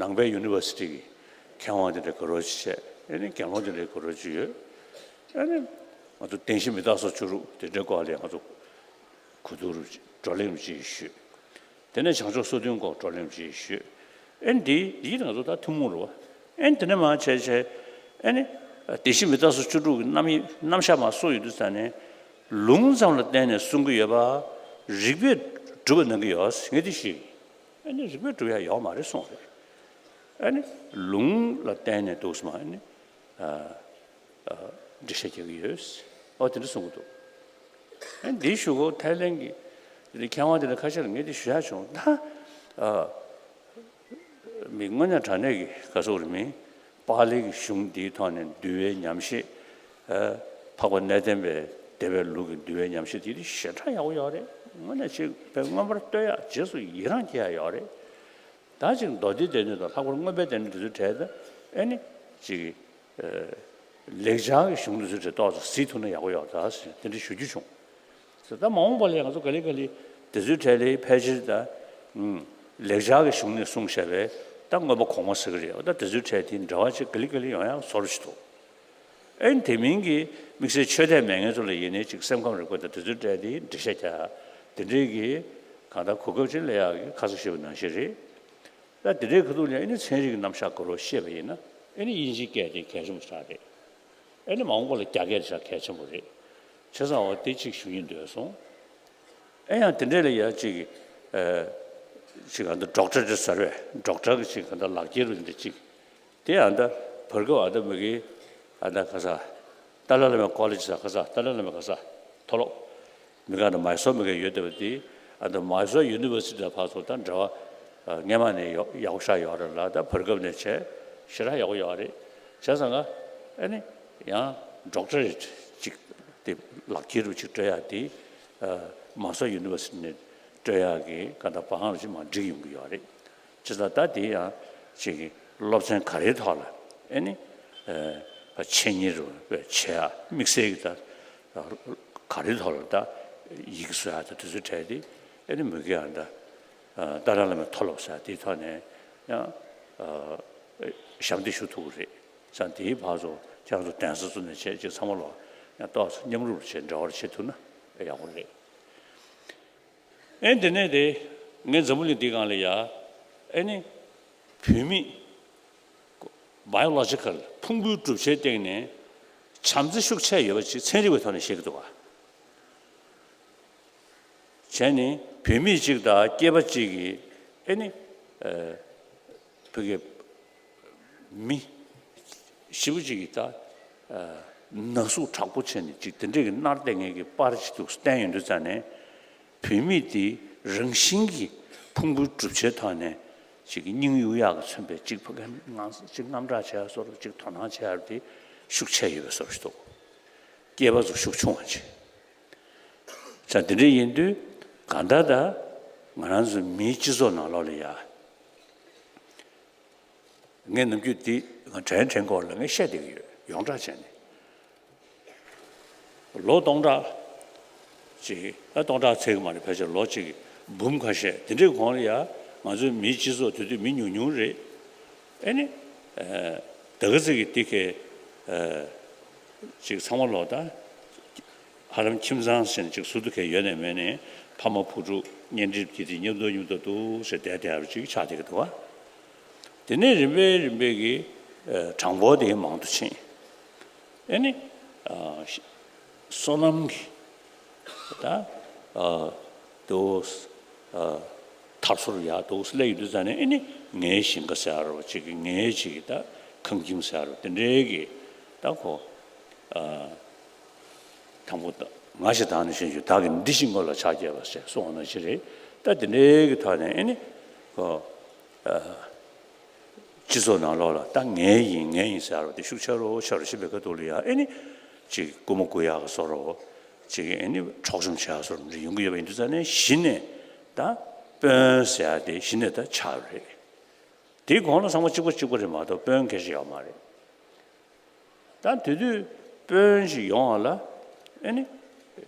ནང་པའི་ཡུ་ནི་ཝར་སི་ཊི་གི་མཁས་དབང་དེ་འདྲ་དགའ་རོགས་ཅིག་བྱས། ཨ་ནི་དགེ་སློང་དེ་འདྲ་དགའ་རོགས་ཅིག་ཡོད། ཨ་ནི་ང་ཚོ་བདེན་བཞི་མི་རྟག་སོགས་བཅུ་དྲུག་དེ་འདྲའི་སྐོར་ལ་ང་ཚོ་གོ་བསྡུར་བགྲོ་གླེང་ཅིག་ཞུས། དེ་ནས་བྱང་ཆུབ་སོ་བདུན་སྐོར་བགྲོ་གླེང་ཅིག་ཞུས། ཨ་ནི་འདི་འདི་ང་ཚོ་ད་ཐུན་མོང་རེད་བ། ཨ་ནི་དེ་ནས་མར་བྱས་བྱས་ཨ་ནི་བདེན་བཞི་མི་རྟག་སོགས་བཅུ་དྲུག་གི་རྣམ་དབྱེ་རྣམ་གཞག་མར་གསུངས་ཡོང་དུས་ཙ་ནས། ལུང་ཙམ་ལ་བརྟེན་ནས་གསུང་གི་ཡོད་པ། རིགས་པས་སྒྲུབ་པ་གནང་གི་ཡོད་ངས་འདི་ཞུས། ཨ་ནི་རིགས་པས་སྒྲུབ་ཡག་ཡོད་མ་རེད་གསུངས་རེད། ཨ་ནི་ལུང་ལ་བརྟེན་ནས་འདུག་སེ་མར་ཨ་ནི་ཨ་ཨ་འགྲེལ་བཤད་རྒྱག་གི་ཡོད། ཨོ་དེ་འདྲ་གསུང་གི་འདུག་ཨ་ནི་འདི་ཞུ་གོ་ཐའི་ལན་གྱི་མཁས་དབང་དེ་འདྲ་ཁ་ཤས་ལ་ངས་འདི་ཞུ་ཡག་བྱུང་ད། ཨ་མི་དངོས་གནས་དྲང་གནས་ཀྱི་ག་སོགས་རེད་མིན། པཱ་ལི་གི་གཞུང་འདིའི་ཐོག་ནས་འདུལ་བའི་ཉམས་བཞེས། ཨ་འཕགས་པ་གནས་བརྟན་པའི་སྡེ་པའི་ལུགས་ཀྱི་འདུལ་བའི་ཉམས་བཞེས་དེ་ཞེ་དྲག་ཡག་པོ་ཡོད་རེད། དངོས་གནས་ཅིག་དཔེ་མངོན་པར་བསྟོད་ཡག་རྗེས་སུ་ཡི་རང་སྐྱེ་ཡག་ཡོད་རེད། ད་ཅིག་མདོ་སྡེའི་སྡེ་སྣོད་དང་ལྷག་པར་མངོན་པའི་སྡེ་སྣོད་འདི་ཚོའི་གྲས་དེ་ཨ་ནི་ཅིག་ཨ་ལེགས་སྦྱར་གྱི་གཞུང་འདི་ཚོའི་གྲས་ཏོག་ཙམ་གཟིགས་ཐུབ་ན་ཡག་པོ་ཡོད་ད་ཟེར་དེ་འདྲ་ཞུ་རྒྱུ་བྱུང་། ད་མ་འོངས་པ་ལ་ང་ཚོ་ག་ལེ་ག་ལེ་དེ་ཚོའི་གྲས་ལ་ཕལ་ཆེར་ད་ཨུམ་ལེགས་སྦྱར་གྱི་གཞུང་ནས་གསུངས་བཞག་པའི་ད་མངོན་པ་གོང་མ་ཟེར་གི་རེད། ད་དེ་ཚོའི་གྲས་དེ་འབྲེལ་བ་ཅིག་ག་ལེ་ག་ལེ་ཡོང་ཡག་བཟོ་འདྲ་ཞིག་འདུག་ཨ་ནི་དེ་མིན་གྱི་དམིགས་བསལ་ཆོས་དད་མེད་མཁན་ཚོ་ལ་ཡིན་ནའི་ཅིག་སེམས་ཁམས་རིག་པ་དང་དེ་ཚོའི་གྲས་དེ་འགྲེལ་བཤད་རྒྱག་དེ་འདྲའི་གི་གང་ལྟར་གོ་སྐབས་ཅིག་སླེབས་ཡག་གི་ཁ་ཚ་ཞེ་པོ་ནང་བཞིན་རེད། ད་དེ་འདྲའི་ཁ་ཐུག་ལ་ཨ་ནི་ཚན་རིག་གི་རྣམ་གཞག་གོ་རོགས་ཤེས་པ་ཡིན་ན་ཨ་ནི་དབྱིན་ཇིའི་སྐད་དེ་གལ་ཆེན་པོ་ཆགས་རེད། ཨ་ནི་མ་འོངས་པ་ལ་རྒྱ་སྐད་དེ་ཆགས་གལ་ཆེན་པོ་རེད། བྱས་ཙང་འོ་དེ་གཅིག་ཞུ་སྙིང་འདོད་སོང་། ཨ་ཡང་དེ་འདྲས་ལ་ཡ་གཅིག་ཨ་གཅིག་ཨ་ད་ཌོག་ཊར་ཊི་ཟེར་བས་ཌོག་ཊར་གི་གཅིག་ཨ་ད་ལག་འཁྱེར་རུ་འདི་གཅིག་དེ་ཨ་ད་བར་སྐབས་ཨ་ད་མི་གི་ཨ་ད་ག་ས་ཏཱ་ལའི་བླ་མའི་ཀོ་ལེཇ་ཟེར་ག་ས་ཏཱ་ལའི་བླ་མའི་ག་ས་མཐོ་སློབ། མི་ག་ནང་མཱི་སོར་མི་ག་ཡོད་བསྡད་པ་དེ་ཨ་ད་མཱི་སོར་ཡུ་ནི་ཝར་སི་ཊི་དང་ཕར་ཚུར་ད་འབྲེལ་བ་སྔས་མ་ནས་ཡག་ཡག་པོ་ཤར་ཡོད་རེད་ལ། ད་བར་སྐབས་ནས་བྱས་ཞེ་དྲག་ཡག་པོ་ཡོད་རེད། བྱས་ཙང་ང་ཨ་ནི་ཡང་ཌོག་ཊར་ཊི་ཅིག་དེ་ལག་འཁྱེར་རུ་ཅིག་སྤྲོད་ཡག་དེ་མཱི་སོར་ཡུ་ནི་ཝར་སི་ཊི་ནས་སྤྲོད་ཡག་གི་ག་ད་བ་ཧང་རུ་ཅིག་མར་འགྲིག་ཡོང་གི་ཡོད་རེད། བྱས་ཙང་ད་དེ་ཡང་ཅིག་སློབ་ཚན་ག་རེའི་ཐོག་ལ་ཨ་ནི་འཆད་ཉན་རུ་བྱེད་ཡག་དམིགས་བསལ་གྱི་ད་ག་རེའི་ཐོག་ལ་ད་ཡི་གེ་བཟོ་ཡག་ད་དེ་ཚོའི་གྲས་དེ་ཨ་ནི་མུ་གེ་ཡང་ད་ཏཱ་ལའི་བླ་མའི་མཐོ་སློབ་ཟེར་དེའི་ཐོག་ནས་ཡང་ཞབས་འདེགས་ཞུ་ཐུབ་ཀྱི་རེད། བྱས་ཙང་དེའི་བར་དུ་ཁྱེད་རང་ཚོ་གདན་ས་ཚོ་ནས་བྱས་རྗེས་ཚང་མ་ལོག་ཡང་ཏོག་ཙམ་མཉམ་རུབ་བྱས་འབྲེལ་བ་བྱེད་ཐུབ་ན་ཡག་པོ་རེད། ཨེ་འདི་ནས་དེ་ངས་འཛམ་བུ་གླིང་འདིའི་སྒང་ལ་ཡ་ཨེ་ནི་བུད་མེད་བྷའི་ཡོ་ལོ་ཇི་ཀལ་ཕུང་པོའི་གྲུབ་ཆའི་སྟེང་ནས་བྱམས་བརྩེ་ཤུགས་ཆེ་ཡོད་པ་ཅིག་ཚན་རིག་པའི་ཐོག་ནས་བཤད་ཀྱི་འདུག་ག་བྱས་ནས་བུད་མེད་ཅིག་དང་སྐྱེས་པ་གཅིག་གིས་ཨེ་ནི་ཨ་བུ་གའི་མི་ཞེ་པོ་ཅིག་གིས་ད་ཨ་ན་ཟུག་དྲག་པོ་བྱས་ནས་ཅིག་དེ་འདྲས་ཀྱི་མནར་བསྡད་མཁན་གྱི་པར་ཅིག་འདུག་བསྟན་ཡོང་དུས་ཙ་ནས་བུད་མེད་དེ་རང་བཞིན་གྱིས་ཕུང་པོའི་གྲུབ་ཆའི་ཐོག་ནས་ཅིག་སྙིང་གཡུག་ཡག་གི་མཚོན་པའི་ཅིག་ཕ་གི་ངང་ཅིག་དངངས་སྐྲག་བྱེད་ཡག་བཟོ་འདྲ་ཅིག་དོ་སྣང་བྱེད་ཡག་དེ་ཤུགས་ཆེ་ཡོད་པའི་བཟོ་འདྲ་ཞིག་འདུག་སྐྱེས་པ་ཚོ་ཤུགས་ཆུང་བ་ཅིག་ཙང་དེ་འདྲ་ཡིན་དུས་གང་ལྟར་ད་ང་རང་ཚོ་མིའི་སྤྱི་ཚོགས་ནང་ལོགས་ལ་ཡ། ངས་ནམ་རྒྱུན་འདི་ང་དྲན་དྲན་སྐོར་ལ་ངས་བཤད་བསྡད་ཀྱི་ཡོད་ཡོངས་གྲགས་བྱས་ནས། ལོ་སྟོང་ཕྲག་ཅིག་ཨ་སྟོང་ཕྲག་ཚད་ཀྱི་མ་རེད་ཕལ་ཆེར་ལོ་གཅིག་གི་འབུམ་ཁ་ཤས་དེ་འདྲའི་གོང་ལ་ཡ་ང་ཚོའི་མིའི་སྤྱི་ཚོགས་དེ་དུས་མི་ཉུང་ཉུང་རེད། ཨེ་ནི། ཨ་ ད་ག་ཚོད་ཀྱི་དེ་ཁའི་ཅིག་ཚང་མ་ལོག་ད་ཧ་ལམ་ཁྱིམ་ཚང་ཟེར་ནས་ཅིག་ཟུར་དུ་ཁའི་ཡོད་ནས་མེད་ནས་ཕ་མ་བུ་ཕྲུག་གཉེན་སྒྲིག་གི་དེ་མཉམ་དུ་མཉམ་དུ་འདུག་ཟེར་བསྡད་བསྡད་པ་ཅིག་ཆགས་བསྡད་ཀྱི་འདུག་བ། དེ་ནས་རིམ་པས་རིམ་པས་ཀྱི་གྲངས་འབོར་དེ་མང་དུ་ཕྱིན། ཨེ་ནི། སོ་ནམ་གྱི་ད་དུ་མཐར་སོར་ཡག་འདུག་སླེབས་ཡོང་དུས་ཙ་ནས་ཨེ་ནི་ངའི་ཞིང་ཁ་ཟེར་བ་ཅིག་གི་ངའི་ཅིག་གི་ད་ཁང་ཁྱིམ་ཟེར་བ་དེ་འདྲའི་གི་ད་ཁོ་དང་པོ་ང་ཞིག་དང་ནི་ཤེས་རྒྱུ་བདག་གི་འདི་ཞིག་སྔོན་ལ་ཕྱག་བགྱིས་པ་ཞེས་གསུངས་པ་ནང་བཞིན་རེད། ད་དེ་འདྲའི་གི་ཐོག་ནས་ཨེ་ནི་ཁོ། སྤྱི་ཚོགས་ནང་ལོགས་ལ་ད་ངའི་ཡིན་ངའི་ཡིན་ཟེར་བ་དེ་ཤུགས་ཆེ་རུ་ཆེ་རུ་ཕྱིན་པའི་ཁ་ཐུག་ལ་ཡ་ཨེ་ནི་ཅིག་རྐུ་མ་རྐུ་ཡག་གི་བཟོ་འདྲ་ཅིག་ཨེ་ནི་འཕྲོག་བཅོམ་བྱེད་ཡག་བཟོ་འདྲ་ཡོང་གི་ཡོད་པ་ཡིན་དུས་ཙ་ནས་གཞི་ནས་ད་དཔོན་ཟེར་ཡག་དེ་གཞི་ནས་ད་ཆགས་རེད། དེའི་གོང་ལ་ཚང་མ་གཅིག་པ་གཅིག་པ་རེད་མ་གཏོགས་དཔོན་སྐད་ཆ་ཡོད་མ་རེད། ད་དེ་དུས་དཔོན་ཞིག་ཡོང་བ་ལ་ཨེ་ནི་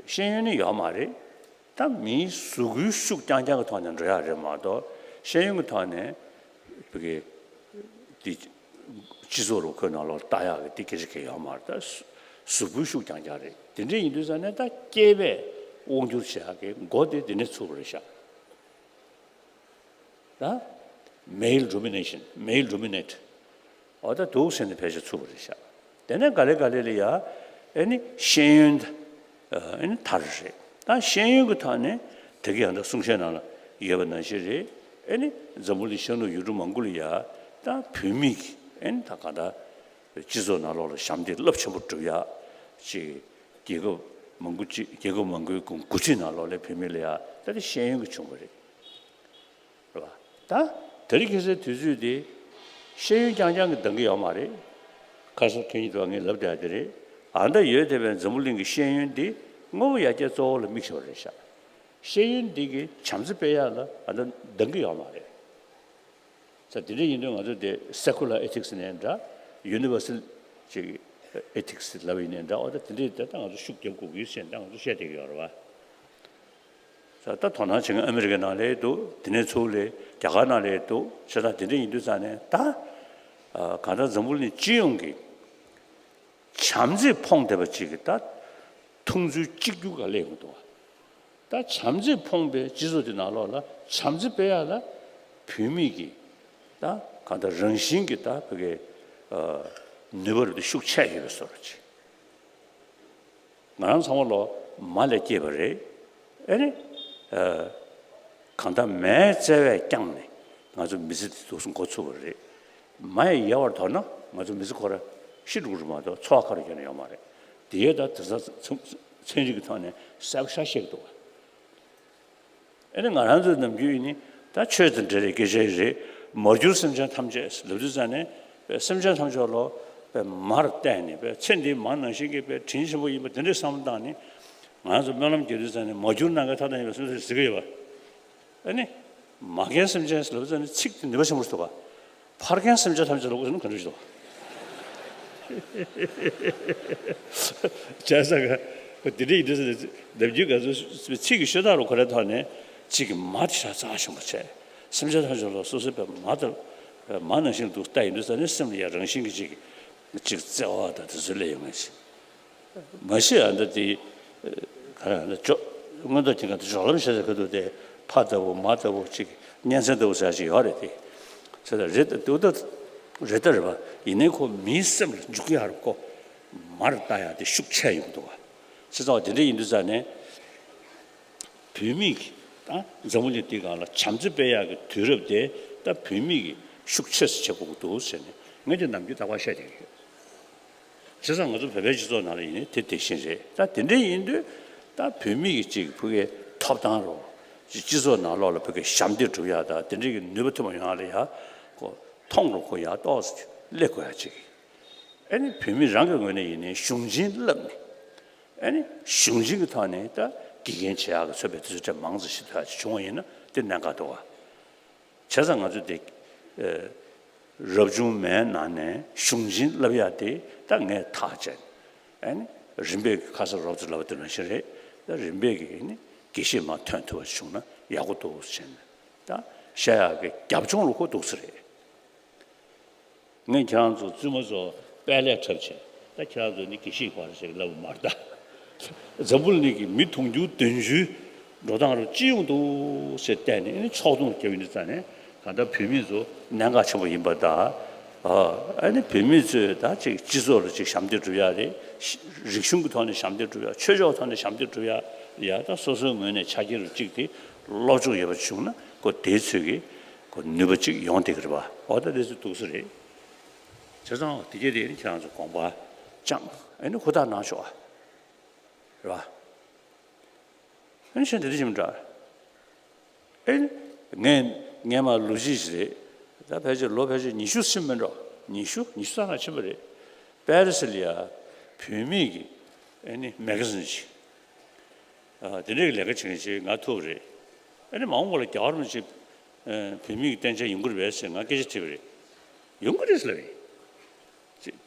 ཤེས་ཡོན་ནི་ཡོད་མ་རེད། ད་མིའི་གཟུགས་པོའི་ཤུགས་རྐྱང་རྐྱང་གི་ཐོག་ནས་འགྲོ་ཡག་རེད་མ་གཏོགས་ཤེས་ཡོན་གྱི་ཐོག་ནས་བི་གི་དེ་སྤྱི་ཚོགས་རུ་ཁོའི་ནང་ལོགས་ལྟ་ཡག་གི་དེ་སྐད་ཆ་གང་ཡང་ཡོད་མ་རེད། ད་གཟུགས་པོའི་ཤུགས་རྐྱང་རྐྱང་རེད། དེ་འདྲ་ཡིན་དུས་ཙ་ནས་ད་སྐྱེས་པས་དབང་སྒྱུར་བྱེད་ཡག་གི་འགོ་དེ་དེ་ནས་ཚུགས་པ་རེད་ཤག་ད་male domination, male dominate. འོ་ད་འདུག་ཟེར་ནས་ཕལ་ཆེར་ཚུགས་པ་རེད་ཤག་དེ་ནས་ག་ལེ་ག་ལེ་ལ་ཡ་ཨེ་ནི་ཤེས་ཡོན་ཨེ་ནི་དར་རེད། ད་ཤེས་ཡོན་གྱི་ཐོག་ནས་དེ་གི་ཡང་ད་གསུང་བཤད་ནང་ལ་ཡོད་པ་ནང་བཞིན་རེད། ཨེ་ནི་འཛམ་བུ་གླིང་ཤར་ནུབ་ཡུལ་གྲུ་མང་པོ་ལ་ཡ་ད་བུད་མེད་ཀྱི་ཨེ་ནི་ད་ག་ད་སྤྱི་ཚོགས་ནང་ལོགས་ལ་ཞབས་འདེགས་རླབས་ཆེན་པོ་སྒྲུབ་ཡག་ཅིག་རྒྱལ་ཁབ་མང་པོ་ཅིག་རྒྱལ་ཁབ་མང་པོའི་འགོ་འགོ་ཁྲིད་ནང་ལོགས་ལ་བུད་མེད་ལ་ཡ་ད་དེ་ཤེས་ཡོན་གྱི་བྱུང་བ་རེད། རེད་བ། ད་དེ་རིང་ཁ་སང་དུས་ཚོད་དེ་ཤེས་ཡོན་རྐྱང་རྐྱང་གིས་འདང་གི་ཡོད་མ་རེད། ཁ་སང་ཁྱེད་ཉིད་དུ་ངས་ལབ་བསྡད་དེ་རེད། ཨ་ད་ཡོད་བསྡད་པའི་འཛམ་བུ་གླིང་གི་ཤེས་ཡོན་འདི་དངོས་པོ་ཡར་རྒྱས་གཙོ་བོ་ལ་དམིགས་བྱས་པ་རེད་ཤག་ཤེས་ཡོན་འདི་གིས་བྱམས་བརྩེ་སྤེལ་ཡག་ལ་ཨ་ད་འདང་གི་ཡོད་མ་རེད། ས་དེ་འདྲ་ཡིན་དུས་ང་ཚོ་དེ་secular ethics་ནས་འདྲ་universal་ཅིག་ethics་ལབ་ཡིན་ནའི་འདྲ། འོ་ད་དེ་འདྲའི་ད་ལྟ་ང་ཚོ་ཤུགས་རྒྱབ་དགོས་ཀྱི་ཡོད་ཟེར་ད་ང་ཚོ་བཤད་བསྡད་ཀྱི་ཡོད་རེད་བ། ས་ད་དོ་སྣང་བྱེད་མཁན་ཨ་མི་རི་ཀའི་ནང་ལ་འདུག་དེ་ནས་ཚུར་ལ་རྒྱ་གར་ནང་ལ་འདུག་བྱས་ཙང་དེ་འདྲ་ཡིན་དུས་ཙང་ནས་ད་གང་ལྟར་འཛམ་བུ་གླིང་སྤྱི་ཡོངས་ཀྱི་བྱམས་བརྩེས་ཕོངས་བསྡད་པ་ཅིག་གི་ད་མཐོང་ཚུལ་གཅིག་གྱུར་ག་སླེབས་ཡོང་གི་འདུག་བ། ད་བྱམས་བརྩེས་ཕོངས་པའི་སྤྱི་ཚོགས་དེ་ནང་ལོགས་ལ་བྱམས་བརྩེ་སྤེལ་ཡག་ལ་བུད་མེད་ཀྱི་ད་གང་ལྟར་རང་བཞིན་གྱི་ད་བོད་ཀྱི་ནུས་པ་རུ་དེ་ཤུགས་ཆེ་ཡོད་པའི་བཟོ་འདྲ་ཅིག་ང་རང་ཚང་མ་ལོ་མ་ལས་སྐྱེས་པ་རེད། ཨེ་ནི། གང་ལྟར་མའི་བརྩེ་བས་བསྐྱངས་ནས་ང་ཚོ་མི་ཚེ་འདི་འདུག་སེ་འགོ་ཚུགས་པ་རེད། མ་ཡི་ཡལ་བར་དོར་ན་ང་ཚོ་མི་ཚེ་ཁོ་ར་ཤི་འགྲོ་གི་རེད་མ་གཏོགས་འཚོ་བ་ག་རེ་ཡོད་ན་ཡོད་མ་རེད། དེ་ཡས་ད་དེང་སང་ཚན་རིག་གི་ཐོག་ནས་གསལ་པོ་ཤ་བཤད་ཀྱི་འདུག་བ། ཨེ་ནི་ང་རང་ཚོའི་ནམ་རྒྱུན་ཡིན་ནི་ད་ཆོས་དང་འབྲེལ་བའི་སྐད་ཆ་ཡིན་རེད། མར་གྱུར་སེམས་ཅན་ཐམས་ཅད་ལབ་དུས་ཙང་ནས་པའི་སེམས་ཅན་ཐམས་ཅད་ལོ་པའི་མར་བལྟས་ནས་པའི་ཚེ་འདིའི་མ་ནང་བཞིན་གྱི་པའི་དྲིན་ཆེན་པོ་ཡིན་པ་དེ་འདྲའི་བསམ་བློ་བཏང་ནས་ང་ཚོ་སྨོན་ལམ་རྒྱག་དུས་ཙང་ནས་མར་གྱུར་ནམ་མཁའི་མཐའ་དང་མཉམ་པའི་སེམས་ཅན་ཟེར་གྱི་ཡོད་པ། ཨ་ནི། མ་རྒན་སེམས་ཅན་ལབ་ཙང་ནི་ཚིག་དེ་ནུས་པ་ཆེན་པོ་ཞིག་འདུག་ག་ཕར་རྒན་སེམས་ཅན་ཐམས་ཅད་ལབ་དགོས་ན་ག་འདྲ་ཞིག་འདུག་བྱས་ཙང་ག་དེ་འདྲ་ཡིན་དུས་ནམ་རྒྱུན་ག་ཚོད་ཚིག་གི་ཤོད་སྟངས་རུ་ཁོ་རའི་ཐོག་ནས་ཚིག་གི་མ་དེ་ཤ་ཚ་ཞིམ་པོ་བྱས། སེམས་ཅན་ཐམས་ཅད་ལ་སོ་སོའི་པའི་མ་ལྟར་མ་ནང་བཞིན་དུ་ལྟ་ཡིན་དུས་ཙང་ནི་སེམས་ལ་ཡང་རང་བཞིན་གྱི་ཅིག་ཅིག་བརྩེ་བ་དང་དེ་ཚོ་སླེབས་ཡོང་ངེས་ཤིག་མ་གཞི་ཨ་ད་དེ་ག་རེ་ཨ་ད་ཅོ་མངོན་རྟོགས་ཀྱི་ཁ་ད་སྦྱོར་ལམ་ཞེས་ཟེར་གི་འདུག་སྟེ་ཕ་ལྟ་བུ་མ་ལྟ་བུ་ཅིག་གཉེན་ཚན་ལྟ་བུ་ཟེར་ཅིག་ཡོད་རེད་དེ། ཟེར་ད་རེད་ད་འདུག་ད་རེད་ད་རེད་པ། ཡིན་ནའི་ཁོ་མིའི་སེམས་ལ་འཇུག་ཡག་རུ་ཁོ་མར་ལྟ་ཡག་དེ་ཤུགས་ཆེ་ཡོང་གི་འདུག་བ། བྱས་ཙང་དེ་འདྲ་ཡིན་དུས་ཙང་ནས་བུད་མེད་ཀྱི་ད་འཛམ་བུ་གླིང་འདི་སྒང་ལ་བྱམས་བརྩེ་སྤེལ་ཡག་གི་དུས་རབས་དེ་ད་བུད་མེད་ཀྱིས་ཤུགས་ཆེ་ཙམ་བྱེད་དགོས་ཀྱི་འདུག་ཟེར་ནས་ངས་དེ་ནམ་རྒྱུན་རྟག་པར་བཤད་བསྡད་ཀྱི་ཡོད། བྱས་ཙང་ང་ཚོ་བོད་པའི་སྤྱི་ཚོགས་ནང་ལ་ཡིན་ནའི་དེ་དེ་བཞིན་རེད། ད་དེ་འདྲ་ཡིན་དུས་ད་བུད་མེད་ཀྱི་ཅིག་ཕ་གིའི་ཐོབ་ཐང་རོ། སྤྱི་ཚོགས་ནང་ལོགས་ལ་ཕ་གིའི་ཞབས་འདེགས་སྒྲུབ་ཡག་དང་དེ་འདྲ་གི་ནུས་པ་ཐོན་པ་ཡོང་ཡག་ལ་ཡ་ཁོ་མཐོང་རུ་ཁོ་ཡ་ཏོག་ཙམ་སླེབས་དགོས་ཡག་ཅིག་ཨེ་ནི་བུད་མེད་རང་གི་ངོས་ནས་ཡིན་ནའི་གཞུང་ཆེན་བསླབས་ནས་ཨེ་ནི་གཞུང་ཆེན་གྱི་ཐོག་ནས་ད་དགེ་རྒན་བྱེད་ཡག་གི་ཚོད་པའི་དུས་ཚོད་ཁྲ་མང་ཙམ་ཞིག་ཐོག་ཅིག་བྱུང་བ་ཡིན་ན་དེ་གནད་འགག་འདུག་བ། བྱས་ཙང་ང་ཚོ་དེ་རབ་བྱུང་མའི་ནང་ནས་གཞུང་ཆེན་བསླབ་ཡག་དེ་ད་ངས་ཐག་བཅད་ནས་ཨ་ནི་རིམ་པས་ཁ་སང་རོབ་ཙམ་ལབ་པ་དེ་ནང་བཞིན་རེད། ད་རིམ་པས་ཀྱི་ནི་དགེ་བཤེས་མ་ཐོན་ཐུབ་པ་བྱུང་ན་ཡག་པོ་འདུག་ཟེར་ནས་ད་བཤད་ཡག་གི་རྒྱབ་ལྗོངས་ལ་ཁོ་འདུག་ས་རེད། ངས་ཁྱེད་རང་ཚོ་བཙུན་མ་ཚོ་དཔལ་ལས་འཁྲབ་བྱས། ད་ཁྱེད་རང་ཚོ་ནི་དགེ་བཤེས་བར་ཞིག་ལབ་མ་རེད་ད། འཛམ་བུ་གླིང་གི་མི་དུང་ཕྱུར་བདུན་ཅུའི་འགྲོ་སྟངས་རུ་སྤྱི་ཡོངས་འདུག་ཟེར་བལྟས་ནས་ཨ་ནི་ཕྱོགས་བསྡོམས་བརྒྱབ་ཡོང་དུས་ཙང་ནས་གང་ལྟར་བོད་མི་ཚོ་གནད་འགག་ཆེན་པོ་ཡིན་པ་དང་། ཨ་ནི་བོད་མི་ཚོས་ད་ཅིག་སྤྱི་ཚོགས་ལ་ཅིག་ཞབས་འདེགས་སྒྲུབ་ཡག་རེད། རིག་གཞུང་གི་ཐོག་ནས་ཞབས་འདེགས་སྒྲུབ་ཡག་ཆོས་ཕྱོགས་ཐོག་ནས་ཞབས་འདེགས་སྒྲུབ་ཡག་ཡ་ད་སོ་སོའི་ངོས་ནས་ཆ་རྐྱེན་རུ་གཅིག་དེ་སློབ་སྦྱོང་ཡོད་པ་བྱུང་ན་ཁོ་དེའི་ཚོད་ཀྱི་ཁོ་ནུས་པ་གཅིག་ཡོང་བསྡད་ཀྱི་རེད་པ། འོ་ད་དེ་ཚོ་འདུག་ས་རེད། བྱས་ཙང་དེ་གས་དེ་ནི་ཁྱེད་རང་ཚོ་དགོངས་པ་བཅངས་ཨ་ནི་ཧུར་ཐག་གནང་ཤོག་ཨ། རེད་པ། ཨ་ནི་གཞན་དེ་འདྲ་ཞིག་མི་འདྲ། ཨེ། ངས་ངས་མ་ལོ་གཅིག་ཞིག་རེད། ད་ཕལ་ཆེར་ལོ་ཕལ་ཆེར་ཉི་ཤུ་ཕྱིན་མིན་འགྲོ། ཉི་ཤུ་ཉི་ཤུ་ཙམ་ལ་ཕྱིན་པ་རེད། པེ་རི་སི་ལ་ཡ་བོད་མིའི་གི་ཨེ་ནི་མེ་ག་ཛིན་ཞིག་ཨ། དེ་འདྲའི་ལས་ཀ་བྱེད་མཁན་ཞིག་ང་ཐུག་པ་རེད། ཨེ་ནི་མ་འོངས་པ་ལ་རྒྱལ་བ་རིན་པོ་ཆེ་ཨེ་བོད་མིའི་གི་རྟེན་འབྲེལ་ཡོང་གི་རེད་པས་ཟེར་ང་སྐད་ཆ་དྲིས་པ་རེད། ཡོང་གི་རེད་ཟེར་ལབ་པ་རེད།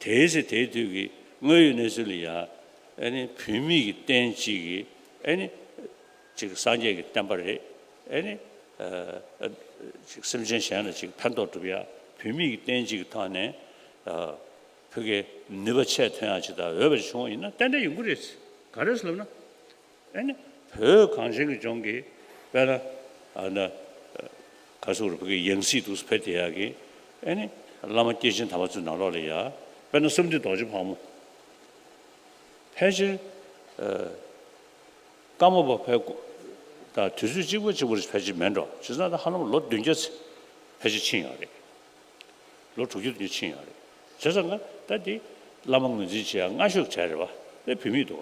དེའི་ཚེ་དེའི་དུས་ཀྱི་དངོས་ཡོད་གནས་ཚུལ་ལ་ཡ། ཨེ་ནི་བོད་མི་གི་རྟེན་གཅིག་གི་ཨེ་ནི་ཅིག་སངས་རྒྱས་ཀྱི་བསྟན་པ་རེད། ཨེ་ནི་ཨ་ཨ་ཅིག་སེམས་ཅན་གཞན་ལ་ཅིག་ཕན་ཐོགས་སྒྲུབ་ཡ་བོད་མི་གི་རྟེན་གཅིག་གི་ཐོག་ནས་ཨ་བོད་ཀྱི་ནུས་པ་ཆེ་ཐོན་ཡ་ཅིག་དང་འོས་པ་ཅིག་བྱུང་བ་ཡིན་ན་ཏན་ཏན་ཡོང་གི་རེད། ག་རེ་ཟེར་ལབ་ན། ཨེ་ནི་བོད་གངས་ཅན་གྱི་ལྗོངས་ཀྱི་དཔེར་ན་ཨ་ན་ག་སོག་རུ་བོད་ཀྱི་ཡང་སྲིད་དུ་ཕེབས་བསྡད་ཡག་གི་ཨེ་ནི་བླ་མ་སྐྱེས་ཆེན་དམ་པ་ཚོའི་ནང་ལོགས་ལ་ཡ་དཔེར་ན་བསམ་འདུས་རྡོ་རྗེ་ཕག་མོ་ཕལ་ཆེར་ཨ་ཀརྨ་པ་ཕལ་དང་དུས་ཚོད་གཅིག་པ་གཅིག་པ་རེ་ཕལ་ཆེར་མེད་འགྲོ། བྱས་ཙང་ད་ཧ་ལམ་ལོ་བདུན་བརྒྱ་ཕལ་ཆེར་ཕྱིན་ཡོད་རེད། ལོ་དྲུག་ཅུ་བདུན་ཅུ་ཕྱིན་ཡོད་རེད། བྱས་ཙང་ད་འདི་བླ་མ་ངོས་འཛིན་བྱེད་ཡག་སྔ་ཤོས་གྲས་རེད་པ། དེ་བོད་མི་འདུག་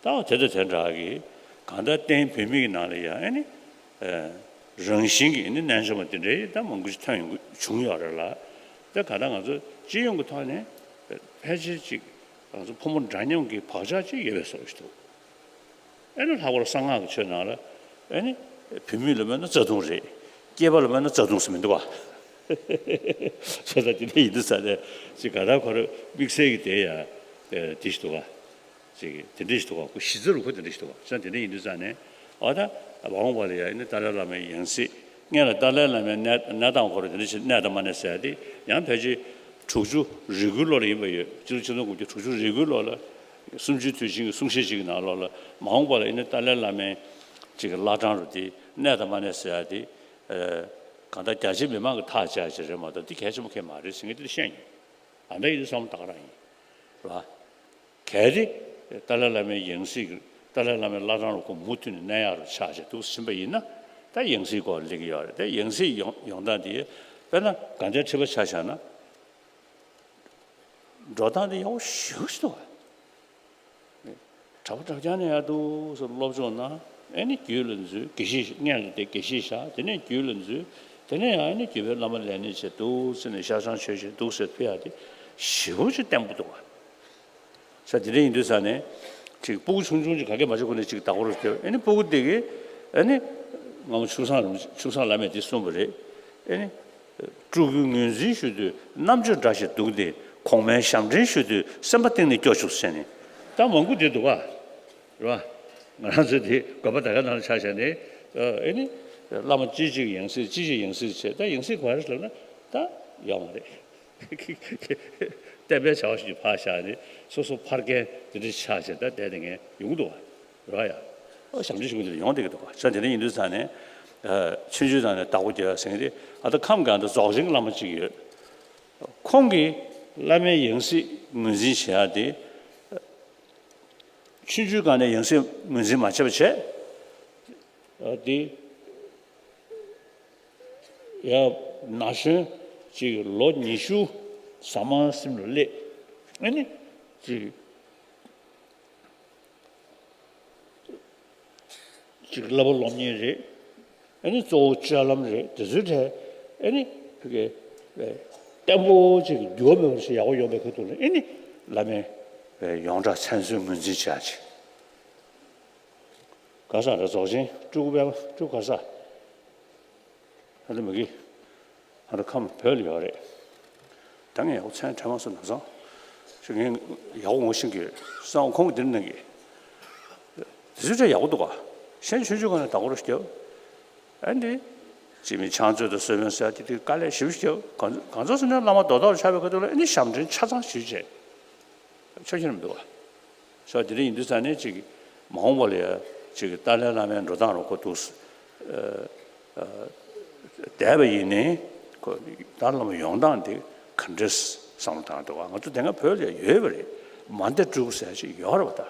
ག་ད་དེ་དང་དེ་འདྲ་གི་གང་ལྟར་བསྟན་བོད་མི་གི་ནང་ལ་ཡང་ཨ་ནི་ཨ་རང་བཞིན་གྱི་ཨ་ནི་རྣལ་འབྱོར་པ་དེ་འདྲའི་ད་མང་པོ་ཞིག་ཐོན་ཡོང་གི་བྱུང་ཡོད་རེད་ལ། ད་གང་ལྟར་ང་ཚོ་སྤྱི་ཡོངས་ཀྱི་ཐོག་ནས་ཕལ་ཆེར་ཅིག་ང་ཚོ་ཕོ་མོ་འདྲ་མཉམ་གྱི་བག་ཆགས་ཅིག་ཡོད་པའི་བཟོ་ཞིག་འདུག་ཨ་ནི་ལྷག་པར་གསང་སྔགས་ཀྱི་ཆོས་ནང་ལ་ཨ་ནི་བུད་མེད་ལ་མོས་ན་རྩ་ལྟུང་རེད། སྐྱེས་པ་ལ་མོས་ན་རྩ་ལྟུང་ཟེར་མི་འདུག་ག་བྱས་ཙང་དེ་འདྲ་ཡིན་དུས་ཙང་ནས་ཅིག་གང་ལྟར་ཁོ་རང་དམིགས་བསལ་གྱི་དེ་ཡང་དེ་ཞིག་འདུག་ག་ཅིག་དེ་འདྲ་ཞིག་འདུག་ག་ཁོ་གཞི་རྩ་རུ་ཁོ་དེ་འདྲ་ཞིག་འདུག་ག་བྱས་ཙང་དེ་འདྲ་ཡིན་དུས་ཙང་ནས་ཨ་ད་མ་འོངས་པ་ལ་ཡང་ཨ་ནི་ཏཱ་ལའི་བླ་མའི་ཡང་སྲིད་སྔོན་ལ་ཏཱ་ལའི་བླ་མའི་གནས་གནས་སྟངས་སྐོར་དེ་འདྲ་ཞིག་གནས་དང་མ་གནས་ཟེར་ཡ་དེ་ཡང་ཕལ་ཆེར་དྲུག་ཅུ་རེ་དགུའི་ལོ་ལ་ཡིན་པ་ཡོད། སྤྱི་ལོ་ཆིག་སྟོང་དགུ་བརྒྱ་དྲུག་ཅུ་རེ་དགུའི་ལོ་ལ། གསུམ་བཅུའི་དུས་ཆེན་གྱི་གསུང་བཤད་ཅིག་གི་ནང་ལོགས་ལ་མ་འོངས་པ་ལ་ཨ་ནི་ཏཱ་ལའི་བླ་མའི་ཅིག་གི་བླ་བྲང་རུ་དེ་གནས་དང་མ་གནས་ཟེར་ཡ་དེ། ཨ་གང་ལྟར་རྒྱ་ཆེ་མི་མང་གི་ཐག་བཅད་ཡ་ཅིག་རེད་མ་གཏོགས་དེ་གལ་ཆེན་པོ་གང་ཡང་མ་རེད་ཟེར་མཁན་དེ་བཤད་མྱོང་། ཨ་ད་ཡིན་དུས་བསམ་བློ་ད་ག་རང་ཡིན། རེད་པ། གལ་ཏེ་ཏཱ་ལའི་བླ་མའི་ཡང་སྲིད་ཀྱི་ཏཱ་ལའི་བླ་མའི་བླ་བྲང་རུ་ཁོ་མུ་མཐུད་ནས་གནས་ཡག་རུ་ཆགས་བྱས་འདུག་ཟིན་པ་ཡིན་ན་ད་ཡང་སྲིད་སྐོར་སླེབས་ཀྱི་ཡོད་རེད། ད་ཡང་སྲིད་ཡོང་ཡོང་སྟངས་དེ་དཔེར་ན་དགའ་ལྡན་ཁྲི་པ་ཆ་བཞག་ན། འགྲོ་སྟངས་དེ་ཡག་པོ་ཞེ་པོ་ཞིག་འདུག་ག་གྲྭ་པ་གྲྭ་རྐྱང་ནས་ཡར་འདུག་སེ་སློབ་སྦྱོང་གནང་། ཨེ་ནི་རྒྱུད་ལ་འཛུལ། དགེ་བཤེས་སྔོན་ལ་བསྡད་དགེ་བཤེས་བཞག་དེ་ནས་རྒྱུད་ལ་འཛུལ། དེ་ནས་ཡང་ཨེ་ནི་རྒྱུད་པའི་བླ་མ་ལས་སྣེ་བྱས་འདུག་སེ་ནས་ཤར་བྱང་ཆོས་བཤད་འདུག་སེ་ཕུལ་ཡག་དེ་ཞེ་པོ་ཅིག་བརྟན་པོ་འདུག་ག་ས་དེ་འདྲ་ཡིན་དུས་ས་ནས་ཅིག་སྤུ་གུ་ཆུང་ཆུང་ཅིག་ག་གེ་མ་བྱེད་གོང་ནས་ཅིག་བདག་པོ་རེ་བསྐྱབས། ཨེ་ནི་སྤུ་གུ་དེ་གིས་ཨེ་ནི་སྔ་མོ་ཆུ་བཟང་རིན་པོ་ཆེ་ཆུ་བཟང་བླ་མས་དེ་གསུངས་པ་རེད། ཨེ་ནི། སྤྲུལ་སྐུའི་ངོས་འཛིན་ཞུ་དུས་རྣམ་དཔྱོད་འདྲ་ཞིག་འདུག་སྟེ། གོང་མའི་ཞབས་འདྲེན་ཞུ་དུས་སེམས་པ་གཏིང་ནས་སྐྱོ་བཅུག་ཟེར་ནས། ད་མང་པོ་འདི་འདུག་ག་རེད་པ། ང་རང་ཚོ་འདི་དགོན་པ་ད་ག་ནང་ལ་ཆ་བཞག་ནས། ཨེ་ནི། བླ་མ་ཅི་ཞིག་ཡང་སྲིད་ཅི་ཞིག་ཡང་སྲིད་བྱས། ད་ཡང་སྲིད་ག་རེ་ལབ་ན་ད་ཡོད་མ་རེད། བསྟན་པའི་བྱ་བ་ཞིག་ཕར་བཞག་ནས་སོ་སོ་ཕར་རྒན་འདི་འདྲ་ཆགས་བྱས་ད་བསྡད་དེ་ངས་ཡོང་གི་འདུག་ག་རེད་ཡ། ཨོ་ཞབས་འདྲེན་ཞུ་མཁན་དེ་ཡོང་བསྡད་ཀྱི་འདུག་ག་ས་དེ་འདྲ་ཡིན་དུས་ཙང་ནས། ཨ་ཆུང་ཆུང་ཙང་ནས་བདག་པོ་རྒྱག་ཟེར་མཁན་དེ་ཨ་ད་ཁམས་ཀྱི་ཨ་ད་རྫོགས་ཆེན་གྱི་བླ་མ་གཅིག་ཡོད། ཁོང་གིས་བླ་མའི་ཡང་སྲིད་ངོས་འཛིན་བྱེད་ཡག་དེ། ཆུང་ཆུང་སྒང་ནས་ཡང་སྲིད་ངོས་འཛིན་མ་བྱས་པ་བྱས། ཨ་དེ། ཡ། ན་གཞོན་ཅིག་ལོ་ཉི་ཤུ་ཟ་མ་ཟིན་ལ་སླེབས། ཨ་ནི། ཅིག་ཅིག་བསླབ་པ་སློབ་གཉེར་རེད། ཨ་ནི་གཙོ་བོ་སྤྱོད་ལམ་རེད། དེ་ཚོའི་གྲས་ཨ་ནི་ཕ་གི་བརྟན་པོ་ཅིག་འགྱུར་བ་མེད་པ་ཞིག་ཡག་པོ་ཡོང་བའི་ཁུལ་དུ་ལ་ཨ་ནི་བླ་མའི་ཡོངས་གྲགས་མཚན་གསོལ་ངོས་འཛིན་བྱ་ཆེད། ག་ས་རེད། རྫོགས་ཆེན་སྤྲུལ་སྐུ་པད་མ་སྤྲུལ་སྐུ་ག་ས། ཨ་ནི་མ་གི། ཨ་ནི་ཁམས་བོད་ལ་ཡོད་རེད། ད་ངས་ཡག་པོ་མཚན་དྲན་མ་སོང་ན་བཟང་། ཅིག་ངས་ཡག་པོ་ངོ་ཤེས་ཀྱི་ཡོད། སང་ཁོང་གིས་འདི་འདྲ་གནང་གི། དེ་ཚོའི་གྲས་ཡག་པོ་འདུག་ག་གཞན་ཆུང་ཆུང་སྒང་ནས་བདག་པོ་རེ་བརྒྱབ། ཨ་འདི། སྤྱི་མི་ཕྱག་མཛོད་དང་གསོལ་དཔོན་ཟེར་ཡ་དེ་དུས་དཀའ་ལས་ཞེ་པོ་ཞིག་བརྒྱབ། གང་གང་ཚོད་ཟེར་ན་བླ་མ་རྡོག་རྡོག་ལ་ཆགས་པའི་སྐབས་དུས་ལ་ཨ་ནི་ཞབས་འདྲེན་ཆ་ཚང་ཞུས་བྱས། ཆོག་ཤེས་མི་འདུག་བ། སོ་དེ་འདྲ་ཡིན་དུས་ཙང་ནས་ཅིག་མ་འོངས་པ་ལ་ཡ་ཅིག་ཏཱ་ལའི་བླ་མའི་འགྲོ་སྟངས་རུ་ཁོ་འདུག་ཨ་ཨ་བསྡད་པ་ཡིན་ནའི་ཁོ་ཏཱ་ལའི་བླ་མ་ཡོང་སྟངས་དེ་ག་འདྲས་བསམ་བློ་བཏང་འདུག་བ། ང་ཚོ་དེ་སྔ་བོད་ལ་ཡ་ཡོད་པ་རེད། མ་འདས་སྤྲུལ་སྐུ་ཟེར་ཡ་ཅིག་ཡོད་རེད་བ། ད་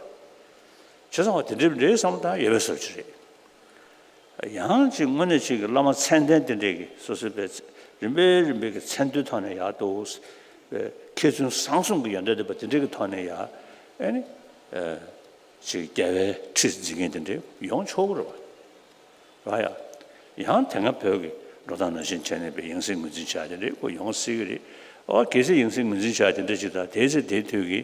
བྱས་ཙང་བ་དེ་འདྲའི་འདྲའི་བསམ་བློ་བཏང་ཡོད་པའི་བཟོ་ཅིག་རེད། ཡང་ཅིག་དངོས་གནས་ཅིག་གི་བླ་མ་མཚན་ལྡན་དེ་འདྲས་ཀྱི་སོ་སོའི་པའི་རིམ་པས་རིམ་པས་ཀྱི་མཚན་ལྡན་ཐོག་ནས་ཡར་འདུག་པའི་མཁས་བཙུན་བཟང་གསུམ་གྱི་ཡོན་ཏན་ལྡན་པ་དེ་འདྲས་ཀྱི་ཐོག་ནས་ཡར་ཨེ་ནི་ཨེ་ཅིག་རྒྱལ་བའི་ཁྲི་འཛིན་མཁན་དེ་འདྲས་ཡོང་ཆོག་གི་རེད་བ། ར་ཡ། ཡང་དེ་སྔ་བོད་ཀྱི་འགྲོ་སྟངས་ནང་བཞིན་བྱས་ནས་པའི་ཡང་སྲིད་ངོས་འཛིན་བྱ་དེ་འདྲས་ཁོ་ཡོང་སྲིད་ཀྱི་རེད། ཨོ་གལ་སྲིད་ཡང་སྲིད་ངོས་འཛིན་བྱ་དེ་འདྲས་ཅིག་དང་དེའི་ཚེ་དེའི་དུས་ཀྱི་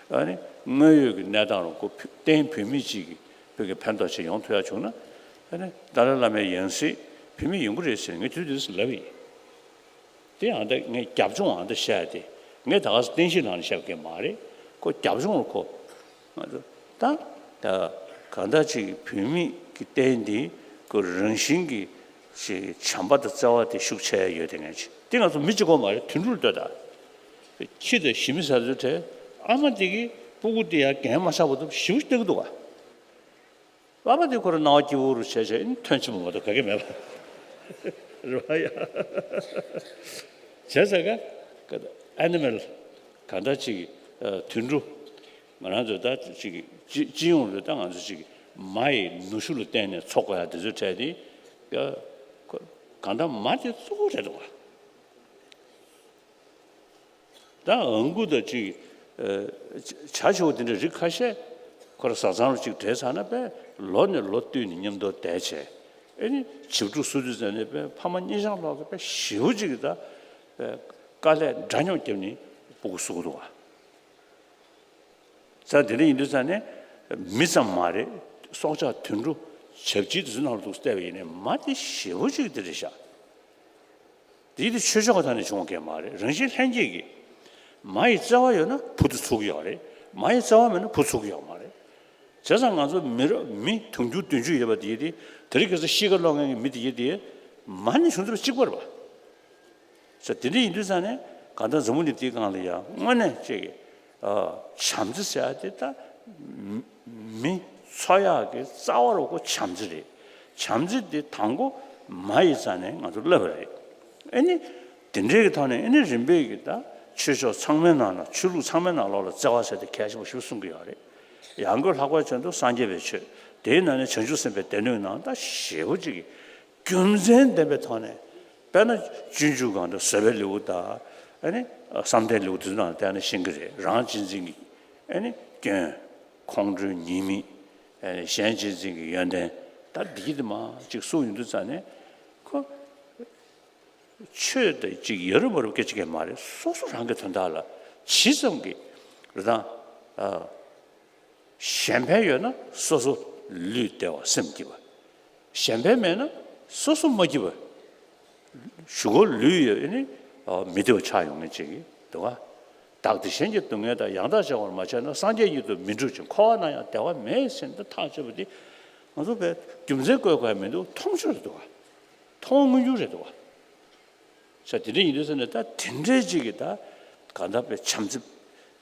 ཨ་ནི་དངོས་ཡོད་ཀྱི་གནས་སྟངས་རུ་ཁོ་བསྟན་བོད་མི་གཅིག་གི་བོད་ཀྱི་ཕན་ཐོགས་ཆེད་ཡོང་ཐུབ་ཡ་བྱུང་ན། ཨ་ནི་ཏཱ་ལའི་བླ་མའི་ཡང་སྲིད་བོད་མི་ཡོང་གི་རེད་ཟེར་ངས་དུས་དུས་སུ་ལབ་ཡིན། དེ་ཨ་ད་ངས་རྒྱབ་ལྗོངས་ཨ་ད་བཤད་དེ་ངས་ད་ག་སེ་བསྟན་བཤིག་ནང་ནས་བཤད་པ་གས་མ་རེད། ཁོ་རྒྱབ་ལྗོངས་ལ་ཁོ་ང་ཚོ་ད་ད་གང་ལྟར་ཅིག་བོད་མི་གི་བསྟན་འདི་ཁོ་རང་བཞིན་གྱི་ཞིག་བྱམས་པ་དང་བརྩེ་བ་དེ་ཤུགས་ཆེ་ཡོད་དེ་ངས་ཅིག་དེ་ང་ཚོ་མི་གཅིག་པོ་མ་རེད། དུད་འགྲོར་ལྟོས་ད། ཁྱི་དང་ཞི་མི་ཟ་དུས་བྲལ་ཨ་མ་དེ་གིས་སྤུ་གུ་དེ་ཡར་རྒན་མ་ཆགས་པ་དུ་ཞིབ་ལྟ་གི་འདུག་བ། ཨ་མ་དེ་ཁོ་རང་སྣང་བ་སྐྱིད་པོ་རུ་བྱས་བྱས་ཨིན་ཐོན་ཆེན་པོ་མ་གཏོགས་ག་གེ་མེད་པ་རེད་བ་ཡ། བྱས་ཙང་ཀ་ཨེ་ནི་མལ་གང་ལྟར་ཅིག་དུད་འགྲོ་ང་རང་ཚོ་ད་ཅིག་སྤྱི་སྤྱི་ཡོངས་ལ་ད་ང་ཚོ་ཅིག་མ་ཡི་ནུ་ཞོ་ལ་བརྟེན་ནས་འཚོ་དགོས་ཡ་དེ་ཚོའི་གྲས་དེ་གང་ལྟར་མ་དེ་གཙོ་བོ་རེད་འདུག་བ། ད་ཨང་ཀུ་དང་ཅིག་ཨ་བྱ་བྱེའུ་དེ་འདྲ་རིགས་ཁ་ཤས་ཁོ་ར་བཟའ་ཚང་རུ་ཅིག་འབྲེལ་ཚར་ན་པས་ལོ་ནས་ལོ་བསྟུད་ནས་མཉམ་དུ་བསྡད་བྱས། ཨེ་ནི་བྱིའུ་ཕྲུག་གསོ་དུས་ཙམ་ནས་པས་ཕ་མ་གཉིས་ཆར་ལོག་གི་པས་ཞེ་པོ་ཅིག་གི་ད་པས་དཀའ་ལས་འདྲ་མཉམ་བརྒྱབ་ནས་སྤུ་གུ་གསོ་གི་འདུག་བ། ཙང་དེ་འདྲ་ཡིན་དུས་ཙང་ནས་མི་ཙམ་མ་རེད། སྲོག་ཆགས་དུད་འགྲོ་བྱ་བྱིའུ་དེ་ཚོ་ནང་ལ་འདུག་བལྟས་པ་ཡིན་ནའི་མ་དེ་ཞེ་པོ་ཅིག་དེ་རེད་ཤག་དེ་དེ་ཆོས་ཕྱོགས་ཀྱི་ཐོག་ནས་བྱུང་བ་གང་མ་རེད། རང་བཞིན་ལྷན་སྐྱེས་ཀྱི་མ་ཡི་བརྩེ་བ་ཡོད་ན་བུ་དེ་ཚུགས་ཀྱི་ཡོད་རེད། མ་ཡི་བརྩེ་བ་མེད་ན་བུ་ཚུགས་ཀྱི་ཡོད་མ་རེད། བྱས་ཙང་ང་ཚོ་མི་རབས་མི་དུང་ཕྱུར་བདུན་ཅུ་ཡོད་པ་དེ་དེ་དེ་རིང་ཁ་སང་གཤིས་ཀ་སློང་མཁན་གྱི་མི་དེ་དེ་མ་ནས་བྱུང་ཚུལ་གཅིག་པ་རེད་པ། ས་དེ་འདྲ་ཡིན་དུས་ཙང་ནས་གང་ལྟར་འཛམ་བུ་གླིང་འདིའི་སྒང་ལ་ཡང་དངོས་གནས་ཅིག་གི་ཨ་བྱམས་བརྩེ་ཟེར་ཡ་དེ་ད་མི་མི་འཚོ་ཡག་གི་རྩ་བ་རུ་ཁོ་བྱམས་བརྩེ་རེད། བྱམས་བརྩེ་དེ་དང་པོ་མ་ཡི་རྩ་ནས་ང་ཚོ་བསླབ་པ་རེད། ཨ་ནི་དེ་འདྲའི་གི་ཐོག་ནས་ཨ་ནི་རིམ་པས་ཀྱི་ད་ཆོས་ཕྱོགས་ཚང་མའི་ནང་ན་ཆོས་ལུགས་ཚང་མའི་ནང་ལོགས་ལ་བརྩེ་བ་ཟེར་དེ་གལ་ཆེན་པོ་ཞིག་གསུང་གི་ཡོད་རེད། ཡང་སྒོས་ལྷག་པར་བྱས་ན་སངས་རྒྱས་པའི་ཆོས་དེའི་ནང་ནས་བྱང་ཆུབ་སེམས་དཔའི་སྡེ་སྣོད་ནང་ད་ཞེ་པོ་ཅིག་གི་རྒྱུ་མཚན་ལྡན་པའི་ཐོག་ནས་དཔེར་ན་སྤྱོད་འཇུག་སྒང་དུ་བཟོད་པའི་ལེའུ་དང་ཨ་ནི་བསམ་གཏན་ལེའུ་དེ་ཚོ་ནང་བལྟས་ན་ཤེས་ཀྱི་རེད། རང་གཅེས་འཛིན་གྱི་ཨ་ནི་སྐྱོན། ཁོང་ཁྲོའི་ཉེས་དམིགས། ཨ་ནི་གཞན་གཅེས་འཛིན་གྱི་ཡོན་ཏན། ད་འདི་གི་དེ་མ་ཅིག་གསུངས་ཡོང་དུས་ཙང་ནས་ཁོ་ཆོས་དེ་ཅིག་ཡ་རབས་མ་རབས་སྐད་ཆ་གང་མ་རེད། སོ་སོ་རང་གི་དོན་དག་ལ་ཇི་ཙམ་གྱི་རེད་དང་། གཞན་ཕན་ཡོད་ན་སོ་སོ་ལུས་བདེ་བ་སེམས་སྐྱིད་པ། གཞན་ཕན་མེད་ན་སོ་སོ་མ་སྐྱིད་པ། གཞུག་གུ་ལུས་ཡོད་ནི་མི་བདེ་བ་ཆགས་ཡོང་ངེས་ཅིག་འདུག་ག་བདག་བདེ་གཞན་གྱི་སྡུག་བསྔལ་དང་། ཡང་དག་བྱ་བར་མ་བྱས་ན། སངས་རྒྱས་ཉིད་དུ་མི་འགྲུབ་ཅིང་། འཁོར་བ་ན་ཡང་བདེ་བ་མེད་ཟེར་ནས་ཐག་གཅོད་པ་འདི་ང་ཚོ་བས་རྒྱུ་མཚན་བཀོད་དགོས་མི་འདུག་མཐོང་ཆོས་རེད་འདུག་ག་མཐོང་མངོན་གྱུར་རེད་འདུག་ག་ས་དེ་འདྲ་ཡིན་དུས་ཙམ་ནས་ད་དེ་འདྲའི་ཅིག་གི་ད་གང་ལྟར་དཔེ་བྱམས་བརྩེ་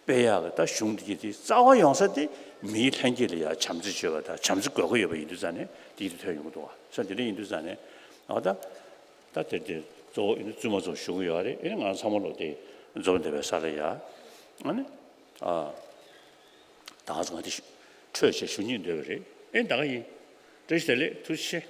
དཔེ་ཡག་གི་ད་གཞུང་འདི་གི་དེ་རྩ་བ་ཡོང་ས་དེ་མིའི་ལྷན་སྐྱེས་ལ་ཡང་བྱམས་བརྩེ་བྱེད་པ་དང་བྱམས་བརྩེ་དགོས་མཁོ་ཡོད་པ་ཡིན་དུས་ཙམ་ནས་དེ་དེ་ཐོན་ཡོང་གི་འདུག་བ། ས་དེ་འདྲ་ཡིན་དུས་ཙམ་ནས་ཨ་ད་ད་དེ་དེ་གཙོ་བོ་ཨེ་ནི་བཙུན་མ་ཚོ་ཞུ་གི་ཡོད་རེད། ཨེ་ནི་ང་ཚང་མ་ལོ་དེ་འཛོམས་བསྡད་པའི་ས་ལ་ཡ་ཨ་ནི་ཨ་ད་ང་ཚོ་ང་དེ་ཞུ་འཕྲོས་བྱས་ཞུ་སྙིང་འདོད་པ་རེད། ཨེ་ད་ག་ཡིན། བཀྲ་ཤིས་བདེ་ལེགས། ཐུགས་རྗེ་ཆེ།